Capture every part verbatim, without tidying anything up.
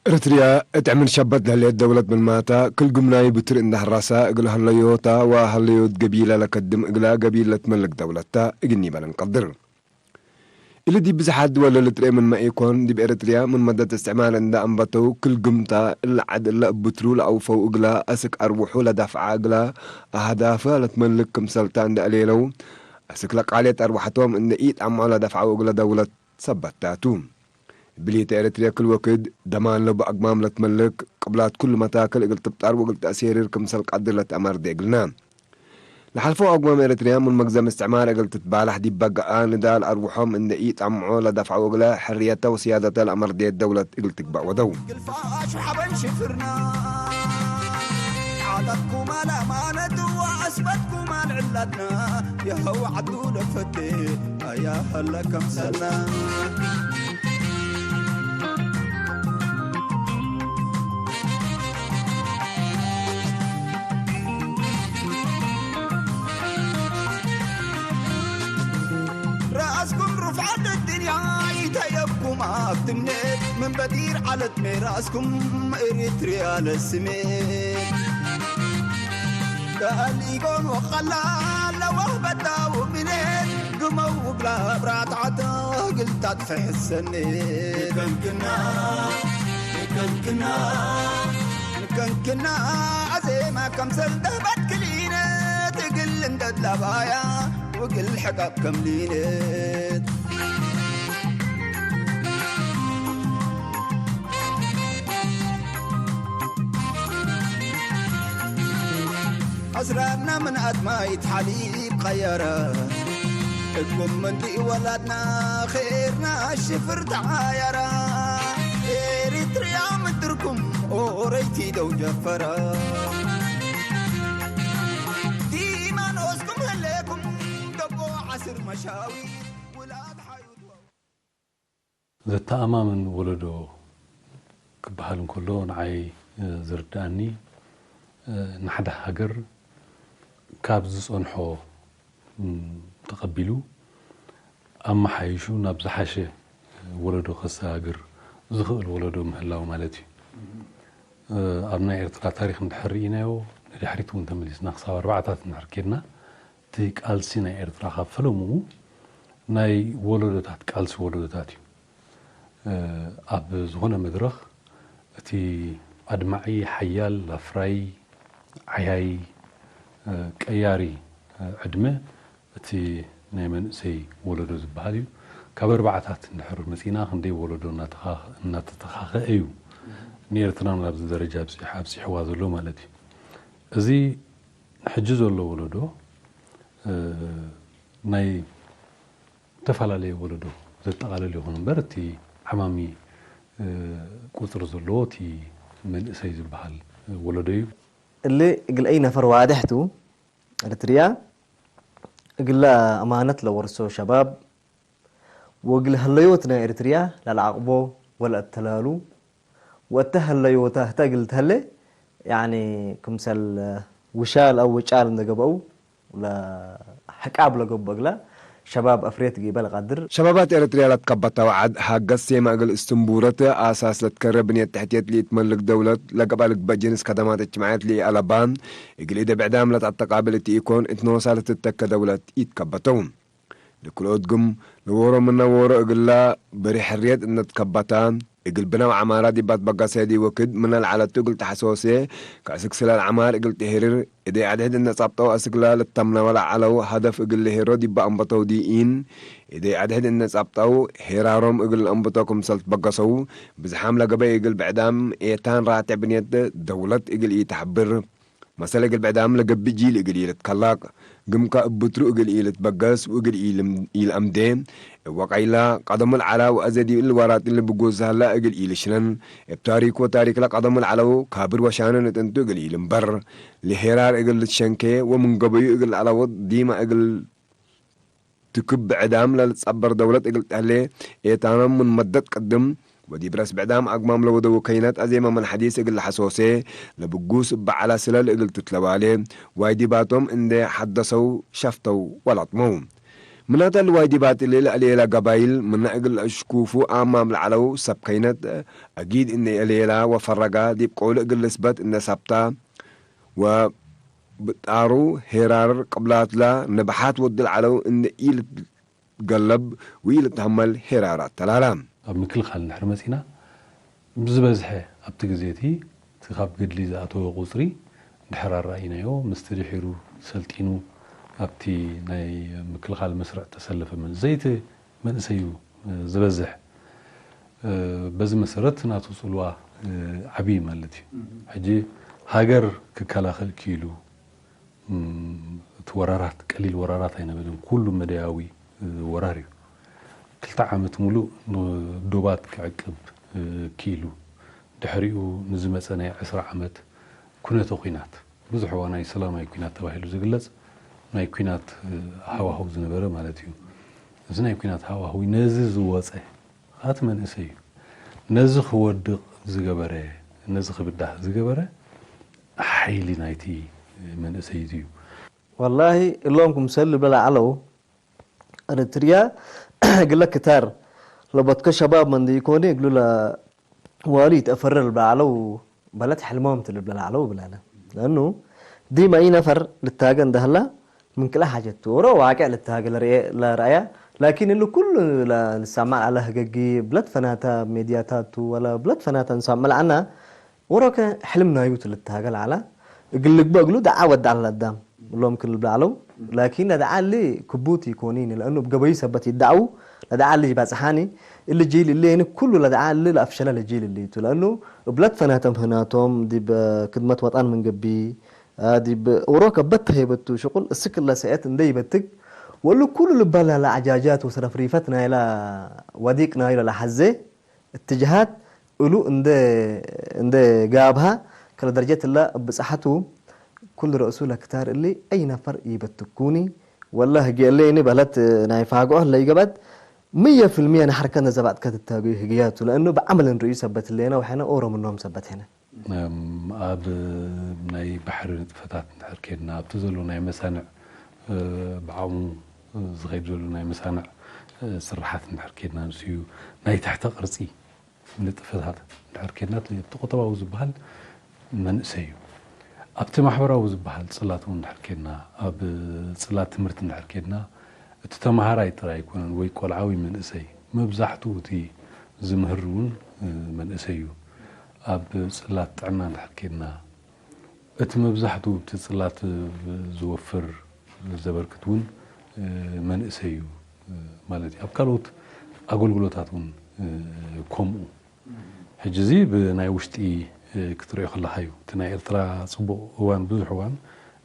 ኤረትርያ እት ዕምር ሸበት ለህሌት ደውለት ምንማተ፣ ክል ግምናይ ብትር እንደ ሐራሰ፣ እግል ሀለዮታ ወሀለዮት ገቢለ ለከድም እግላ ገቢል ለትመልክ ደውለት ተ እግል ኒበ ለንቀድር። እሊ ዲብ ብዝሓት ድወል ለልትርኤ ምንመ ኢኮን፣ ዲብ ኤረትርያ ምን መደት እስትዕማር እንደ አንበተው፣ ክል ግምታ እለ ዐድ እለ እብ ብትሩ ለአውፈው እግላ፣ አስክ አርውሑ ለዳፍዐ እግላ፣ አህዳፈ ለትመልክ ክምሰልታ እንደ አሌለው፣ አስክ ለቃልየት አርወሐቶም እንደ ኢጠምዖ ለደፍዐው እግለ ደውለት ሰበት ቱ። እብሊተ ኤረትርያ ክል ወክድ ደማን ለቡ አግማም ለትመልክ፣ ቅብላት ኩሉ መታክል እግል ትብጣር ወእግል ተአሴርር ክምሰል ቀድር ለትአመርዴ እግልና። ለሐልፈው አግማም ኤረትርያ ምን መግዘም እስትዕማር እግል ትትባላሕ ዲብ በገአ ንዳል አርውሖም እንደ ኢጠምዖ ለደፍዐው እግለ፣ ሕርየተ ወስያደተ ለአመርዴት ደውለት እግል ትግበእ ወደው። ግልፋሽ ወሐበን ሽፍርና፣ ዓዳትኩማ ለአማነት ወአስበትኩማ ለዕላትና፣ የሀው ዐዱ ለፈቴ አያ ሀለ ከምሰልና። ረአስኩም ሩፍዓት እድንያ ኢተየብኩም አክትምኔት፣ ምን በዲር ዐለት ሜራስኩም ኤሪትርያ ለስሜት። ከአሊጎን ወቀላ ለወህበታ ውምኔት፣ ግመው እግላ ብራትዓተ እግል ታጥፈሕ ሰኔት። ንከንክና፣ ንከንክና፣ ንከንክና አዜማ ከምሰል ደህበት ክሊነት፣ እግል እንደ ድላባያ ወእግል ሕቃብ ከም ሊነት። አስራርና ምን አድማይት ሐሊብ ቀየረ፣ እኩም ምንዲ ወላድና ኼርና ሽፍር ተዓየረ። ኤሪትርያ ምድርኩም ኦረይቲ ደው ጀፈረ። ዲማ ኖስኩም ህሌኩም ደቦ ዐስር መሻዊ ውላድ ሓዩት ወ- ዘተአማምን ወለዶ ክበሃል እንከሎ፣ ንዓይ ዝርድኣኒ፣ ንሓደ ሃገር ካብ ዝጸንሖ ተቐቢሉ ኣመሓይሹ ናብ ዝሓሸ ወለዶ ከሰጋግር ዝኽእል ወለዶ ምህላው ማለት እዩ። ኣብ ናይ ኤርትራ ታሪኽ እንድሕር ርኢናዮ፣ ንድሕሪት እውን ተመሊስና ክሳብ ኣርባዓታት እንድሕር ኬድና፣ እቲ ቃልሲ ናይ ኤርትራ ካብ ፈለምኡ ናይ ወለዶታት፣ ቃልሲ ወለዶታት እዩ። ኣብ ዝኾነ መድረኽ እቲ ኣድማዒ፣ ሓያል፣ ኣፍራዪ፣ ዓያዪ፣ ቀያሪ ዕድመ እቲ ናይ መንእሰይ ወለዶ ዝበሃል እዩ። ካብ ኣርባዓታት እንድሕር መጺእና ክንደይ ወለዶ እናተኻ-፣ እናተተኻኸአ እዩ። ንኤርትራ ናብዚ ደረጃ ኣብጺሕ-፣ ኣብጺሕዋ ዘሎ ማለት እዩ። እዚ ሕጂ ዘሎ ወለዶ፣ እ፣ ናይ እተፈላለየ ወለዶ ዘጠቓልል ይኹን እምበር፣ እቲ ዓማሚ፣ እ፣ ቁጽሪ ዘለዎ እቲ መንእሰይ ዝበሃል ወለዶ እዩ። እሊ እግል አይ ነፈር ዋድሕ ቱ፣ ኤርትርያ እግለ አማነት ለወርሶ ሸባብ፣ ወእግል ሀለዮት ናይ ኤርትርያ ለለዐቅቦ ወለአተላሉ፣ ወእተ ሀለዮተ ህተ እግል ተህሌ፣ ያኒ ክምሰል ውሻል አው ውጫል እንደ ገብአው፣ ለአሕቃብ ለገብኦ እግላ፣ ሸባብ አፍሬት ጊበ ለቀድር። ሸባባት ኤረትርያ ለትከበተው ዐድ፣ ሀገስ ሴመ እግል እስትንቡረት አሳስ ለትከረ ብንየት ተሕትየት ለኢትመልክ ደውለት፣ ለገብአ ልግበእ ጅንስ ከደማት እጅትማዕየት ለኢአለባ፣ እግል እዴ ብዕዳም ለተአተቃብል እት ኢኮን፣ እት ኖሳ ለትተከ ደውለት ኢትከበተው። ለክልኦት ግም፣ ለዎሮ ምነ ዎሮ እግላ በሪ ሕርየት እንደ ትከበታ፣ እግል ብነው ዐማራ ዲብ አትበገሰ ዲ ወክድ ምነ ለዐለቱ እግል ተሐሶሴ፣ ከአስክ ስለል ዐማር እግል ትሄርር፣ እዴ አድሕድ እንደ ጸብጠው አስክለ ልተምነወ ለዐለው ሀደፍ እግል ልሄሮ ዲበ አንበተው ዲኢን፣ እዴ አድሕድ እንደ ጸብጠው ሄራሮም እግል ለአንብቶ ክምሰል ትበገሰው፣ ብዝሓም ለገበይ እግል ብዕዳም ኤታን ራቴዕ ብንየት ደውለት እግል ኢተሐብር። መሰል እግል ብዕዳም ለገብእ ጂል እግል ኢልትከለቅ፣ ግምከ እብ ብትሩ እግል ኢልትበገስ ወእግል ኢልም-፣ ኢልአምዴ፣ እወ ቀይላ ቀደሙ ለዐላ ወአዜ ዲብ እሊ ወራጥ እሊ ብጉስ ሀላ እግል ኢልሽነን፣ እብ ታሪክ ወታሪክ ለቀደሙ ለዐለው ካብር ወሻንን እት እንቱ እግል ኢልንበር፣ ለሄራር እግል ልትሸንኬ ወምን ገበዩ እግል ለዐለው ዲመ እግል ትክብ ብዕዳም ለልትጸበር ደውለት እግል ተህሌ፣ ኤታኖም ምን መደት ቅድም ወዲብ ረስ ብዕዳም አግማም ለወደው ከይነት አዜመ ምን ሐዲስ እግል ለሐሶሴ፣ ለብጉስ እበ ዐላ ስለል እግል ትትለዋሌ፣ ዋይዲባቶም እንዴ ሐደሰው ሸፍተው ወላጥመው። ምናተ ለዋይዲባት እሊ ለአሌለ ገባይል ምነ እግል ለአሽኩፉ አማም ለዐለው ሰብ ከይነት፣ አጊድ እንዴ አሌላ ወፈረጋ ዲብ ቆሉ እግል ልስበት እንዴ ሰብታ፣ ወብጣሩ ሄራር ቅብላትላ ነብሓት ወድል ዐለው እንዴ ኢልትገለብ ወኢልትሀመል ሄራር አተላላ። ኣብ ምክልኻል እንድሕር መጺእና፣ ብዝበዝሐ ኣብቲ ግዜ እቲ፣ እቲ ካብ ገድሊ ዝኣተወ ቁጽሪ እንድሕር ኣረኣኢናዮ፣ ምስቲ ድሒሩ ሰልጢኑ ኣብቲ ናይ ምክልኻል መስርዕ እተሰለፈ መን-፣ ዘይቲ መንእሰይ እዩ፣ እ፣ ዝበዝሕ። እ፣ በዚ መሰረት ናቱ ጽልዋ፣ እ፣ ዓቢ ማለት እዩ። እህ። ሕጂ ሃገር ክከላኸል ክኢሉ፣ እም፣ እቲ ወራራት ቀሊል ወራራት ኣይነበለን። ኩሉ መደያዊ፣ እ፣ ወራር እዩ። ክልተ ዓመት ሙሉእ ንዶባት ክዕቅብ፣ እ፣ ክኢሉ። ድሕሪኡ ንዝመጸ ናይ ዕስራ ዓመት ኩነተ ኲናት፣ ብዙሕ እዋን ናይ ሰላማዊ ኲናት ተባሂሉ ዝግለጽ ናይ ኲናት፣ እ፣ ሃዋህው ዝነበረ ማለት እዩ። እዚ ናይ ኲናት ሃዋህው ነዚ ዝወጸ፣ ኣቲ መንእሰይ እዩ። ነዚ ክወድቕ ዝገበረ፣ ነዚ ክብዳህ ዝገበረ ሓይሊ ናይቲ መንእሰይ እዩ። ወላሂ፣ እሎም ክምሰል ልብለ ለዐለው፣ ኤረትርያ እግለ ክታር ለቦትከ ሸባብ መንዲ ኢኮኒ፣ እግሉ ለዋሉ ይትአፈረ ልብለ ለዐለው፣ በለት ሕልሞም ቲ ልብለ ለዐለው ብላለ። ለእኑ ዲመ አይ ነፈር ልትሃገ እንደ ህላ፣ ምን ክልኤ ሓጀት ቱ። ወሮ ዋቅዕ ልትሃገ ለርኤ-፣ ለረአያ፣ ላኪን እሊ ኩሉ ለ-፣ ልሰማዕ ለዐለ ህገጊ፣ ብለት ፈናተ ሜድያታት ቱ፣ ወለ ብለት ፈናተ እንሰምዕ ለዐና፣ ወሮከ ሕልም ናዩ ቱ ልትሃገ ለዐላ፣ እግል ልግበእ እግሉ ደዓ ወድ ዐለ ለአዳም፣ እሎም ክል ልብለ ዐለው፣ ላኪን ለደዓ እሊ ክቡት ኢኮኒኒ፣ ለእኑ እብ ገበዩ ሰበት ይደዐው፣ ለደዓ እሊ በጽሓኒ፣ እሊ ጂል እሊ የኒ ኩሉ ለደዓ እሊ ለአፍሸለ ለጂል እሊ ቱ፣ ለእኑ እብለት ፈናተ ምህናቶም ዲብ ክድመት ወጠን ምን ገብእ፣ ዲብ ኦሮከ በተ ሄበቱ ሽቁል እስክ እለ ሰእት እንዴ ይበትግ፣ ወእሉ ኩሉ ልባል ለዐጃጃት ወሰረፍሪፈት ናይላ ወዲቅ ናዩ ለለሐዜ እትጅሃት እሉ እንዴ፣ እንዴ ጋብሃ፣ ከለ ደረጀት እለ እብ ብጽሐቱ፣ ኩሉ ረእሱ ለክታር እሊ አይ ነፈር ኢበትኩኒ፣ ወለ ህጌ እሌኒ በለት ናይ ፋግዖ ህለ ኢገብአት፣ ምየ ፍልምየ ነሐርከነ ዘባጥ ከትታገዩ ህግያቱ፣ ለእኑ በዐመል እንርእዩ ሰበት ህሌነ ወሕነ ኦሮ ምኖም ሰበት ሕነ። እም፣ ኣብ ናይ ባሕሪ ንጥፈታት እንድሕር ኬድና፣ ኣብቲ ዘሎ ናይ መሳንዕ፣ እ፣ ብዓቕሙ ዝኸይድ ዘሎ ናይ መሳንዕ፣ እ፣ ስርሓት እንድሕር ኬድና፣ ንሱ እዩ ናይ ትሕተ ቅርጺ ንጥፈታት እንድሕር ኬድና፣ እቲ ቁጠባዊ ዝበሃል መንእሰይ እዩ። ኣብቲ ማሕበራዊ ዝበሃል ጽላት እውን እንድሕር ኬድና፣ ኣብ ጽላት ትምህርቲ እንድሕር ኬድና፣ እቲ ተመሃራይ ጥራይ ኣይኮነን፣ ወይ ቆልዓ ወይ መንእሰይ፣ መብዛሕትኡ እቲ ዝምህር እውን፣ እ፣ መንእሰይ እዩ። ኣብ ጽላት ጥዕና እንድሕር ኬድና፣ እቲ መብዛሕትኡ እቲ ጽላት ዝወፍር ዘበርክት እውን፣ እ፣ መንእሰይ እዩ፣ እ፣ ማለት እዩ። ኣብ ካልኦት ኣገልግሎታት እውን፣ እ፣ ከምኡ። ሕጂ እዚ ብናይ ውሽጢ፣ እ፣ ክትሪኦ ከለኻ እዩ። እቲ ናይ ኤርትራ ጽቡቕ እዋን፣ ብዙሕ እዋን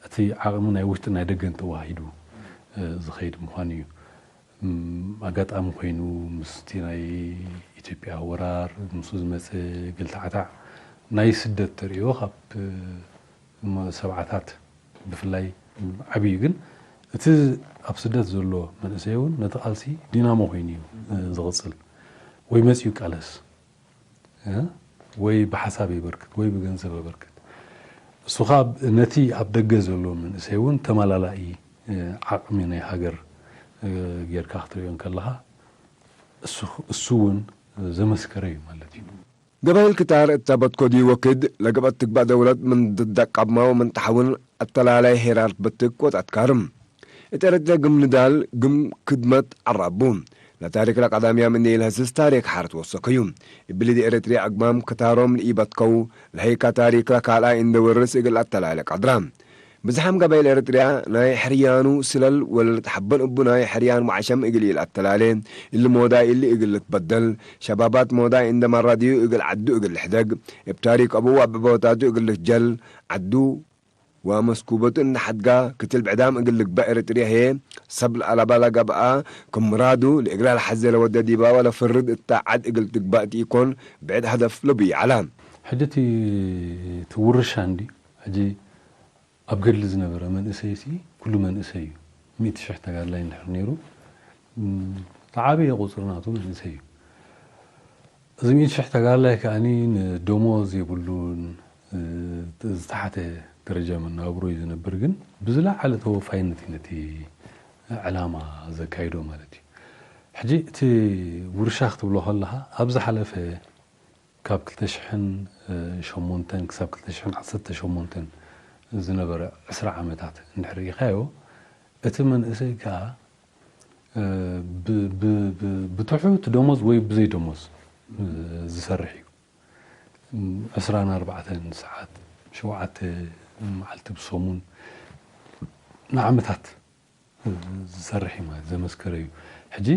እቲ ዓቕሚ ናይ ውሽጢ ናይ ደገን ተዋሂዱ፣ እ፣ ዝኸይድ ምዃኑ እዩ። እም፣ ኣጋጣሚ ኮይኑ ምስቲ ናይ ኢትዮጵያ ወራር፣ ምስኡ ዝመጸ ግልታዕታዕ ናይ ስደት ተርእዮ ካብ፣ እም፣ ሰብዓታት ብፍላይ ዓብዩ። ግን እቲ ኣብ ስደት ዘሎ መንእሰይ እውን ነቲ ቃልሲ ዲናሞ ኮይኑ እዩ፣ እ፣ ዝቕጽል። ወይ መጺኡ ይቃለስ፣ እ፣ ወይ ብሓሳብ የበርክት ወይ ብገንዘብ የበርክት። እሱ ኸኣ ነቲ ኣብ ደገ ዘሎ መንእሰይ እውን ተመላላኢ፣ እ፣ ዓቕሚ ናይ ሃገር እ፣ ጌርካ ክትርእዮ እንከለኻ፣ እሱ፣ እሱ እውን ዘመስከረ እዩ ማለት እዩ። ገባይል ክታር እተ በትኮ ዲ ወክድ ለገብአት ትግበእ ደውለት ምን ትደቀብማ ወምን ተሐውን አተላላይ ሄራርት በትክ ወጠትካርም። እት ኤረትርያ ግም ንዳል ግም ክድመት ዐራቡ። ለታሪክ ለቀዳምያም እንዴ ኢልሀስስ ታሪክ ሐርት ወሰከዩ። እብሊ ዲ ኤረትርያ አግማም ክታሮም ለኢበትከው ለሀይካ ታሪክ ለካልኣይ እንዴ ወርስ እግል አተላሌ ቀድራ። ብዝሓም ገባይል ኤረትርያ ናይ ሕርያኑ ስለል ወለልትሐበን እቡ ናይ ሕርያን ወዐሸም እግል ኢልአተላሌ፣ እሊ ሞዳይ እሊ እግል ልትበደል፣ ሸባባት ሞዳይ እንዴ መራድዩ እግል ዐዱ እግል ልሕደግ፣ እብ ታሪክ አቡ ወአብዕቦታቱ እግል ልትጀል፣ ዐዱ ወመስኩበቱ እንዴ ሐድጋ ክትል ብዕዳም እግል ልግበእ ኤረትርያ ህዬ፣ ሰብ ለአለባ ለገብአ ክም ምራዱ ለእግራ ለሐዜ ለወደ ዲባ ወለፍርድ እተ ዐድ እግል ትግበእ ቲ ኢኮን ብዕድ ሀደፍ ለብዩ ዐላ። ሕጂ እቲ፣ እቲ ውርሻ እንዲ፣ ሕጂ ኣብ ገድሊ ዝነበረ መንእሰይሲ ኩሉ መንእሰይ እዩ። ሚእቲ ሽሕ ተጋድላይ እንድሕር ነይሩ፣ እም፣ ተዓበየ ቁጽሪ ናቱ መንእሰይ እዩ። እዚ ሚእቲ ሽሕ ተጋድላይ ከኣኒ ንደሞዝ የብሉን፣ እ፣ ዝተሓተ ደረጃ መናብሮ እዩ ዝነብር፣ ግን ብዝለዓለ ተወፋይነት እዩ ነቲ ዕላማ ዘካይዶ ማለት እዩ። ሕጂ እቲ ውርሻ ክትብሎ ከለኻ፣ ኣብ ዝሓለፈ ካብ ክልተ ሽሕን ሸሞንተን ክሳብ ክልተ ሽሕን ዓሰርተ ሸሞንተን ዝነበረ ዕስራ ዓመታት እንድሕር ርኢኻዮ፣ እቲ መንእሰይ ከኣ፣ እ፣ ብ-፣ ብ-፣ ብ-፣ ብትሑት ደሞዝ ወይ ብዘይ ደሞዝ፣ እ፣ ዝሰርሕ እዩ። ዕስራን ኣርባዕተን ሰዓት፣ ሸውዓተ መዓልቲ ብሰሙን ንዓመታት ዝሰርሕ እዩ ማለት ዘመስከረ እዩ። ሕጂ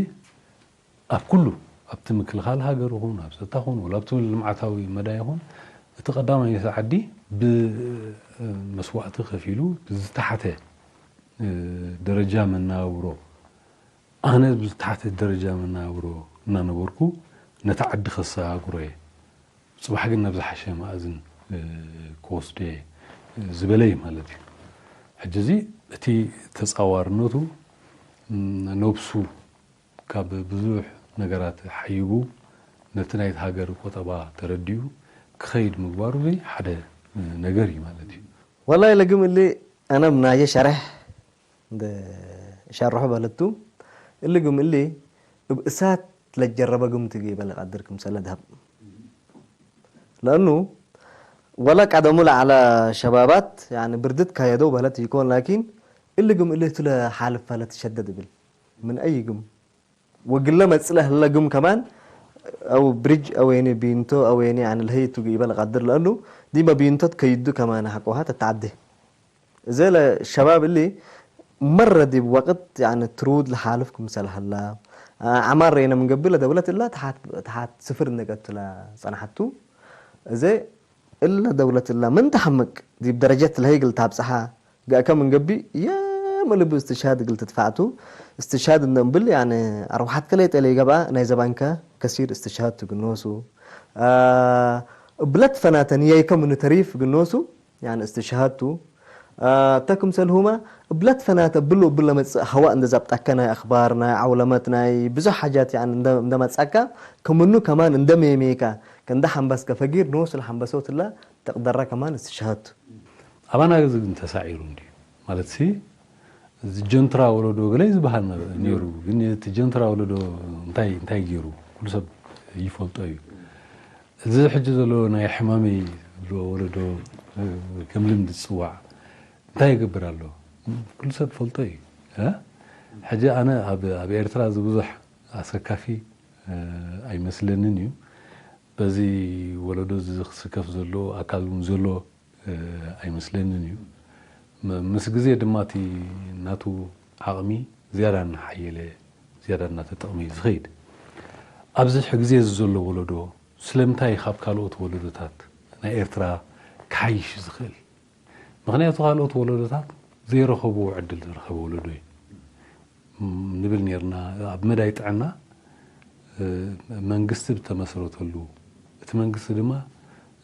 ኣብ ኩሉ፣ ኣብቲ ምክልኻል ሃገር ይኹን፣ ኣብ ጸጥታ ይኹን፣ ወላ ኣብቲ ልምዓታዊ መዳይ ይኹን፣ እቲ ቀዳማይ ዓዲ ብመስዋእቲ ከፊሉ ዝተሓተ ደረጃ መናብሮ፣ ኣነ ብዝተሓተ ደረጃ መናብሮ እናነበርኩ ነቲ ዓዲ ከሰጋግሮ እየ። ጽባሕ ግን ናብ ዝሓሸ መኣዝን፣ እ፣ ክወስዶ እየ፣ እ፣ ዝበለ እዩ ማለት እዩ። ሕጂ እዚ እቲ ተጻዋርነቱ፣ እም፣ ነብሱ ካብ ብዙሕ ነገራት ሓይቡ ነቲ ናይቲ ሃገር ቆጠባ ተረዲኡ ክኸይድ ምግባሩ እዚ ሓደ፣ እ፣ ነገር እዩ ማለት እዩ። ወላሂ ለግም እሊ አነ ምናየ ሸርሕ እንደ ሸርሖ በለቱ፣ እሊ ግም እሊ እብ እሳት ለጀረበ ግም ትጌበ ለቀድር ክምሰለ ደሀብ። ለእኑ ወለ ቀደሙ ለዐለ ሸባባት፣ ያኒ ብርድት ካየደው በለት ኢኮን፣ ላኪን እሊ ግም እሊ ቱ ለሓልፍ ፈለት ሸደድ እብል። ምን አይ ግም ወግለ መጽእ ለህለ ግም ከማን፣ አው ብሪጅ አው የኒ ቢንቶ አው የኒ፣ ያኒ ለህይ ቱ ጌበ ለቀድር፣ ለእኑ ዲመ ቢንቶት ከይዱ ከማን ሐቆሃ ተተዐዴ። እዜ ለሸባብ እሊ መረ ዲብ ወቅት፣ ያኒ፣ ትሩድ ለሓልፍ ክምሰል ሀላ፣ አ-፣ ዐማር ሬነ ምን ገብእ ለደውለት እላ ተሓት፣ ተሓት ስፍር እንዴ ቀቱ ለጸንሐቱ። እዜ እለ ደውለት እላ ምን ተሐምቅ ዲብ ደረጀት ለሀይ እግል ታብጽሓ ገአከ ምን ገብእ፣ የም እሊ እብ እስትሽሃድ እግል ትድፋዕ ቱ። እስትሽሃድ እንዴ እምብል፣ ያኒ፣ አርወሐትከ ሌጠ ለኢገብአ ናይ ዘባንከ ከሲር እስትሽሃድ ቱ ግኖሱ። አ፣ እብለት ፈናተ ንያይከ ምኑ ተሪፍ ግኖሱ። ያኒ እስትሽሃድ ቱ። አ፣ እተ ክምሰልሁመ እብለት ፈናተ እብሉ እብለ መጽእ ሀዋእ እንዴ ዛብጠከ ናይ አክባር፣ ናይ ዐውለመት፣ ናይ ብዙሕ ሓጃት ያኒ እንደ፣ እንደ መጽአከ፣ ክምኑ ከማን እንደ ሜሜከ፣ ከእንደ ሐምበስከ ፈጊር ኖሱ ለሐምበሶት እለ ትቅደረ ከማን እስትሽሃድ ቱ። አባና ግዝግ እንተ ሳዒሩ እንዲ ማለትሲ፣ እዚ ጀንትራ ወለዶ ገለ ዝበሃል ነ-፣ ነይሩ። ግን እቲ ጀንትራ ወለዶ እንታይ፣ እንታይ ገይሩ? ኩሉ ሰብ ይፈልጦ እዩ። እዚ ሕጂ ዘሎ ናይ ሕማመይ ዝብሎ ወለዶ፣ እ፣ ከም ልምዲ ዝጽዋዕ እንታይ ይገብር ኣሎ? ኩሉ ሰብ ፈልጦ እዩ። እ? ሕጂ ኣነ ኣብ፣ ኣብ ኤርትራ እዚ ብዙሕ ኣሰካፊ፣ እ፣ ኣይመስለንን እዩ። በዚ ወለዶ እዚ ክስከፍ ዘሎ ኣካል እውን ዘሎ፣ እ፣ ኣይመስለንን እዩ። ም-፣ ምስ ግዜ ድማ እቲ ናቱ ዓቕሚ ዝያዳ እናሓየለ፣ ዝያዳ እናተጠቕመ እዩ ዝኸይድ። ኣብዚ ሕዚ ግዜ እዚ ዘሎ ወለዶ ስለምንታይ ካብ ካልኦት ወለዶታት ናይ ኤርትራ ክሓይሽ ዝኽእል? ምኽንያቱ ካልኦት ወለዶታት ዘይረኸብዎ ዕድል ዝረኸበ ወለዶ እዩ። ም-፣ ንብል ኔርና፣ ኣብ መዳይ ጥዕና፣ እ፣ መንግስቲ ብተመስረተሉ፣ እቲ መንግስቲ ድማ፣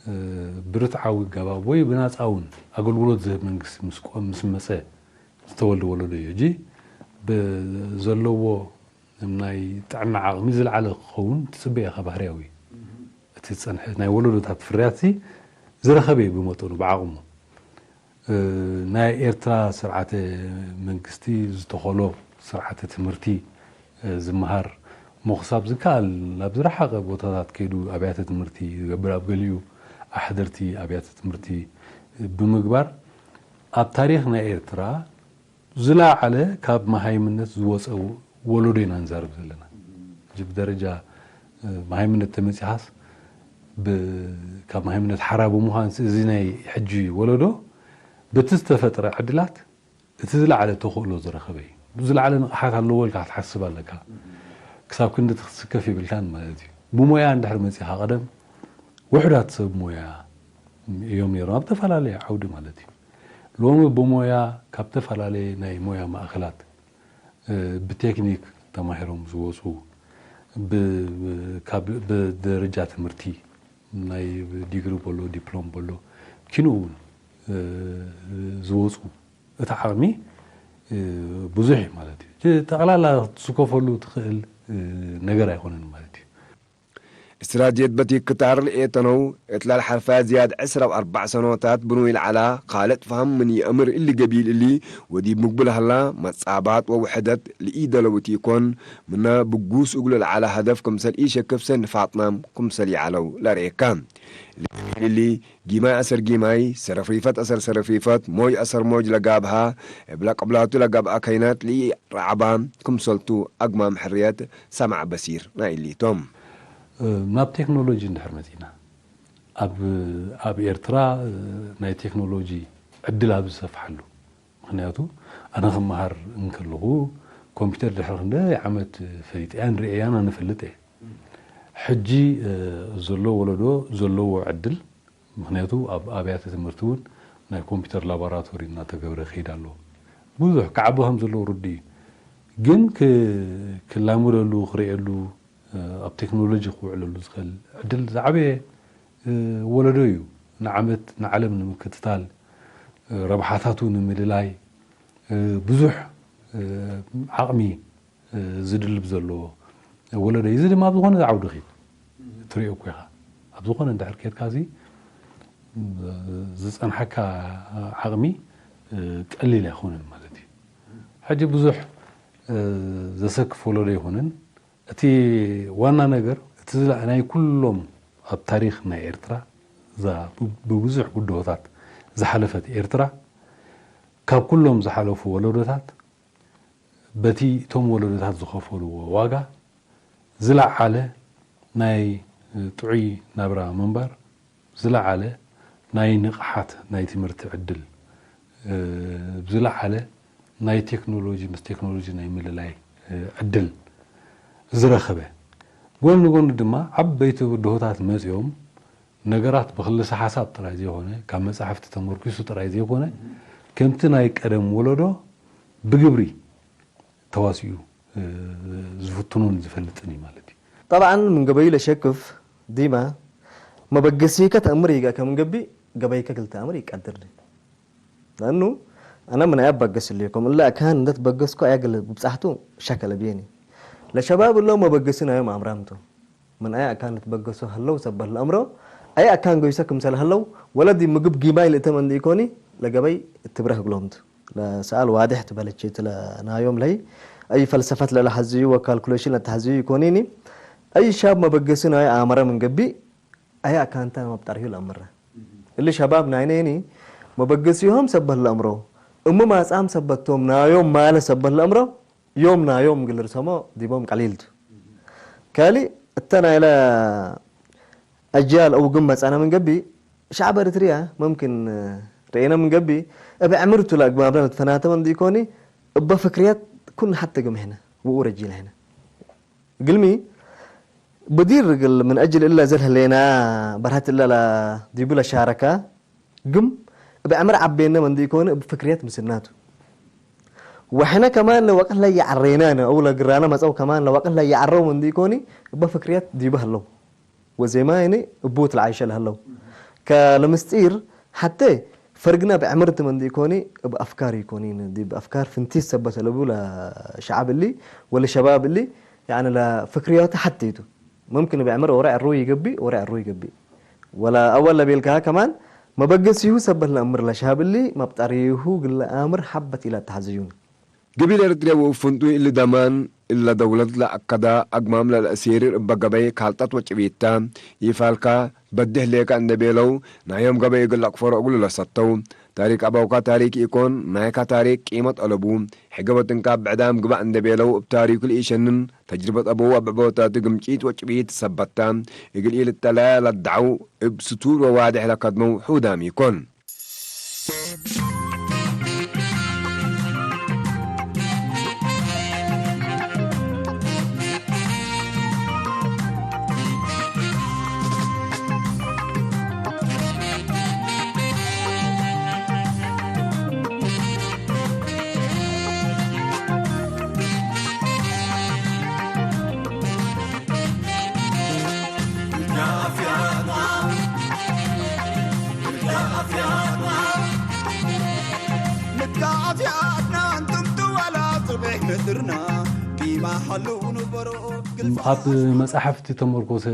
እ፣ ብርትዓዊ ኣገባብ ወይ ብናጻ እውን ኣገልግሎት ዝህብ መንግስቲ ምስ ቆም፣ ምስ መጸ ዝተወልደ ወለዶ እዩ። ሕጂ ብዘለዎ ናይ ጥዕና ዓቕሚ ዝለዓለ ክኸውን ትጽበ ኢኻ፣ ባህርያዊ። እቲ ዝጸንሐ ናይ ወለዶታት ፍርያትሲ ዝረኸበ እዩ ብመጠኑ፣ ብዓቕሙ። እ፣ ናይ ኤርትራ ስርዓተ መንግስቲ ዝተኸሎ ስርዓተ ትምህርቲ፣ እ፣ ዝመሃር ሞኽሳብ ዝከኣል ኣብ ዝረሓቐ ቦታታት ከይዱ ኣብያተ ትምህርቲ ዝገብር፣ ኣብ ገሊኡ ኣሕደርቲ ኣብያተ ትምህርቲ ብምግባር፣ ኣብ ታሪኽ ናይ ኤርትራ ዝለዓለ ካብ መሃይምነት ዝወጸ ወሎዶ ኢና ንዛረብ ዘለና። ሕጂ ብደረጃ፣ እ፣ መሃይምነት ተመጺኻስ፣ ብ-፣ ካብ መሃይምነት ሓራ ብምዃንስ፣ እዚ ናይ ሕጂ ወለዶ በቲ ዝተፈጥረ ዕድላት እቲ ዝለዓለ ተኽእሎ ዝረኸበ እዩ። ዝለዓለ ንቕሓት ኣለዎ ኢልካ ክትሓስብ ኣለካ። ክሳብ ክንዲ ትስከፍ የብልካን ማለት እዩ። ብሞያ እንድሕር መጺኻ፣ ቀደም ውሑዳት ሰብ ሞያ እዮም ነይሮም ኣብ ተፈላለየ ዓውዲ ማለት እዩ። ሎሚ ብሞያ ካብ ተፈላለየ ናይ ሞያ ማእከላት፣ እ፣ ብቴክኒክ ተማሂሮም ዝወጹ፣ ብ-፣ ብ-፣ ካብ፣ ብደረጃ ትምህርቲ ናይ ዲግሪ በሎ፣ ዲፕሎም በሎ፣ ኪንኡ እውን፣ እ፣ ዝወጹ፣ እቲ ዓቕሚ፣ እ፣ ብዙሕ እዩ ማለት እዩ። እቲ ጠቕላላ ክትስከፈሉ ትኽእል፣ እ፣ ነገር ኣይኮነን ማለት እዩ። እስትራትጅየት በቲክ ክታር ለኤተነው፣ እት ለልሓልፋ ዝያድ ዕስራ ወአርበዕ ሰኖታት ብኑይ ለዐላ ካልእ ፋህም ምን ይአምር እሊ ገቢል እሊ፣ ወዲብ ምግቡ ለሀላ መጻባት ወውሕደት ለኢደለው ቲኮን፣ ምነ ብጉስ እግሉ ለዐለ ሀደፍ ክምሰል ኢሸክፍ ሰኒ ፋጥናም ክምሰል ይዐለው ለርኤካ። እሊ ገቢል እሊ፣ ጊማይ አሰር ጊማይ፣ ሰረፍሪፈት አሰር ሰረፍሪፈት፣ ሞጅ አሰር ሞጅ ለጋብሃ፣ እብ ለቅብላቱ ለገብአ ከይናት ለኢረዐባ ክምሰልቱ አግማም ሕርየት ሰማዕ በሲር ናይ እሊቶም። ናብ ቴክኖሎጂ እንድሕር መጺእና፣ ኣብ፣ ኣብ ኤርትራ ናይ ቴክኖሎጂ ዕድል ኣብ ዝሰፍሓሉ፣ ምኽንያቱ፣ ኣነ ክመሃር እንከለኹ፣ ኮምፒውተር ድሕሪ ክንደይ ዓመት ፈሊጠያን ርእየያን ኣነ እፈልጥ እየ። ሕጂ፣ እ፣ ዘሎ ወለዶ ዘለዎ ዕድል፣ ምኽንያቱ፣ ኣብ ኣብያተ ትምህርቲ እውን ናይ ኮምፒውተር ላቦራቶሪ እናተገብረ ይኸይድ ኣሎ። ብዙሕ ክዓቢ ከም ዘለዎ ርዱእ እዩ። ግን ክ-፣ ክላመደሉ፣ ክርእየሉ፣ እ፣ ኣብ ቴክኖሎጂ ክውዕለሉ ዝኽእል ዕድል ዝዓበየ፣ እ፣ ወለዶ እዩ። ንዓመት ንዓለም ንምክትታል፣ እ፣ ረብሓታቱ ንምልላይ፣ እ፣ ብዙሕ፣ እ፣ ዓቕሚ፣ እ፣ ዝድልብ ዘሎ ወለዶ እዩ። እዚ ድማ ኣብ ዝኾነ ዓውዲ ኺድ ትርእዮ እኮ ኢኻ። ኣብ ዝኾነ እንድሕር ኬድካ፣ እዚ፣ እ፣ ዝጸንሓካ ዓቕሚ፣ እ፣ ቀሊል ኣይኮነን ማለት እዩ። ሕጂ ብዙሕ፣ እ፣ ዘሰክፍ ወለዶ ኣይኮነን። እቲ ዋና ነገር፣ እቲ ዝላ-፣ ናይ ኩሎም ኣብ ታሪኽ ናይ ኤርትራ፣ እዛ ብ-፣ ብብዙሕ ብድሆታት ዝሓለፈት ኤርትራ፣ ካብ ኩሎም ዝሓለፉ ወለዶታት፣ በቲ እቶም ወለዶታት ዝኸፈልዎ ዋጋ፣ ዝለዓለ ናይ ጥዑይ ናብራ ምንባር፣ ዝለዓለ ናይ ንቕሓት ናይ ትምህርቲ ዕድል፣ እ፣ ዝለዓለ ናይ ቴክኖሎጂ፣ ምስ ቴክኖሎጂ ናይ ምልላይ፣ እ፣ ዕድል ዝረኸበ፣ ጎኒ ጎኒ ድማ ዓበይቲ ብድሆታት መጺኦም፣ ነገራት ብክልሰ ሓሳብ ጥራይ ዘይኮነ፣ ካብ መጻሕፍቲ ተመርኲሱ ጥራይ ዘይኮነ፣ ከምቲ ናይ ቀደም ወለዶ ብግብሪ ተዋሲኡ፣ እ፣ ዝፍትኖን ዝፈልጥን እዩ ማለት እዩ። ጠብዓን፣ ምን ገበዩ ለሸክፍ ዲማ፣ መበገሲከ ተአምር ይገአከ ምን ገብእ፣ ገበይከ እግል ተአምር ኢቀድር። ለአኑ፣ አነ ምን አየ እበገስ ህሌኮም፣ እለ አካን እንዴ ትበገስኮ አየ እግል ብብጻሕቱ ሸክ አለብየኒ። ለሸባብ እሎም መበገሲ ናዮም አምራም ቱ። ምን አየ አካን ልትበገሶ ሀለው ሰበት ለአምሮ፣ አየ አካን ጎይሰ ክምሰል ሀለው፣ ወለ ዲብ ምግብ ጊማይ ልእተም እንዲ ኢኮኒ፣ ለገበይ እትብረህ እግሎም ቱ። ለሰኣል ዋዴሕ ትበለቼ እትለ ናዮም ለህይ፣ አይ ፈልሰፈት ለለሐዝዩ ወካልኩሌሽን ለተሐዝዩ ኢኮኒኒ፣ አይ ሻብ መበገሲ ናዩ አመረ ምን ገብእ፣ አየ አካንተ መብጠርዩ ለአምረ። እሊ ሸባብ ናይነይኒ መበገሲሆም ሰበት ለአምሮ፣ እሙ ማጽአም ሰበት ቶም ናዮም ማለ ሰበት ለአምሮ፣ ዮም ናዮም እግል ልርሰሞ ዲቦም ቀሊል ቱ። ካልእ እተ ናይለ አጅያል አው ግም መጽአነ ምን ገብእ፣ ሸዕብ ኤሪትርያ መምክን ርኤነ ምን ገብእ፣ እብ ዕምር ቱ ለአግባብነ ልትፈናተመ እንዲ ኢኮኒ፣ እበ ፍክርያት ኩን ሐቴ ግም ሕነ ወኡረጂ ለሕነ። እግልሚ፣ ብዲር እግል ምን አጅል እለ ዘል ህሌና በርሀት እለ ዲቡ ለሻረካ፣ ግም እብ ዕምር ዐቤነ ምን እንዲ ኢኮኒ እብ ፍክርያት ምስልናቱ። ወሕነ ከማን ለወቅት ለየዐሬናነ አው ለግራነ መጸው ከማን ለወቅት ለየዐረው ምን እንዲ ኢኮኒ እበ ፍክርያት ዲቡ ሀለው። ወዜማይኒ እቡ እት ለዓይሸ ለሀለው። ከለምስጢር ሐቴ ፈርግነ እብ ዕምር ቲ ምን እንዲ ኢኮኒ እብ አፍካር ኢኮኒኒ። ዲብ አፍካር ፍንቲት ሰበት አለቡ ለሸዐብ እሊ ወለሸባብ እሊ፣ ያኒ ለፍክርያቱ ሐቴ ቱ። መምክን እብ ዕምር ወረ ዕሩ ይገብእ፣ ወረ ዕሩ ይገብእ። ወለ አወል ለቤልካሀ ከማን መበገሲሁ ሰበት ለአምር ለሸባብ እሊ መብጠሪሁ እግል ለአምር ሐበት ኢለአተሐዝዩኒ። ገቢል ኤረትርየ ወእብ ፍንቱይ እሊ ደማን እለ ደውለት ለአከዳ አግማም ለለአሴርር እበ ገበይ ካልጠት ወጭቢት ተ። ኢፋልካ በዴ ህሌከ እንዴ ቤለው፣ ናዮም ገበይ እግል ለአክፈሮ እግሉ ለሰተው። ታሪክ አበውካ ታሪክ ኢኮን፣ ናይካ ታሪክ ቂመት አለቡ። ሕገ ወትንካብ ብዕዳም ግባእ እንዴ ቤለው፣ እብ ታሪኩ ለኢሸንን፣ ተጅርበት አበው አብዕቦታት ግምጪት ወጭቢት ሰበት ተ። እግል ኢልጠለዐ ለአድዐው፣ እብ ስቱር ወዋዴሕ ለከድመው ሑዳም ኢኮን። ኣብ መጻሕፍቲ ተመርኮሰ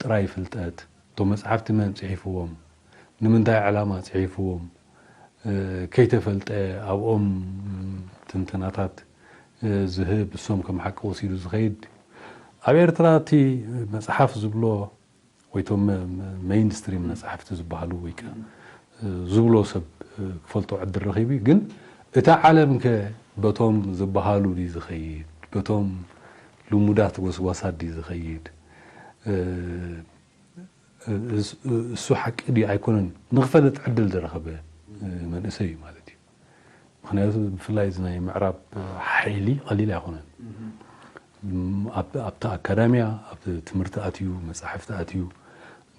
ጥራይ ፍልጠት፣ እቶም መጻሕፍቲ መን ጽሒፍዎም፣ ንምንታይ ዕላማ ጽሒፍዎም፣ እ፣ ከይተፈልጠ ኣብኦም ትንተናታት፣ እ፣ ዝህብ፣ እሶም ከም ሓቂ ወሲዱ ዝኸይድ። ኣብ ኤርትራ እቲ መጽሓፍ ዝብሎ ወይ ቶም መ-፣ መ-፣ ሜይንስትሪም መጻሕፍቲ ዝበሃሉ ወይ ከ፣ እ፣ ዝብሎ ሰብ፣ እ፣ ክፈልጦ ዕድል ረኺቡ እዩ። ግን እታ ዓለምከ በቶም ዝበሃሉ ድዩ ዝኸይድ? በቶም ልሙዳት ጎስጓሳት ድዩ ዝኸይድ? እ፣ እስ-፣ እሱ ሓቂ ድዩ ኣይኮነን ንክፈልጥ ዕድል ዝረኸበ፣ እ፣ መንእሰይ እዩ ማለት እዩ። ምኽንያቱ ብፍላይ እዚ ናይ ምዕራብ ሓይሊ ቀሊል ኣይኮነን። እም፣ ኣብ፣ ኣብቲ ኣካዳምያ፣ ኣብቲ ትምህርቲ ኣትዩ፣ መጻሕፍቲ ኣትዩ፣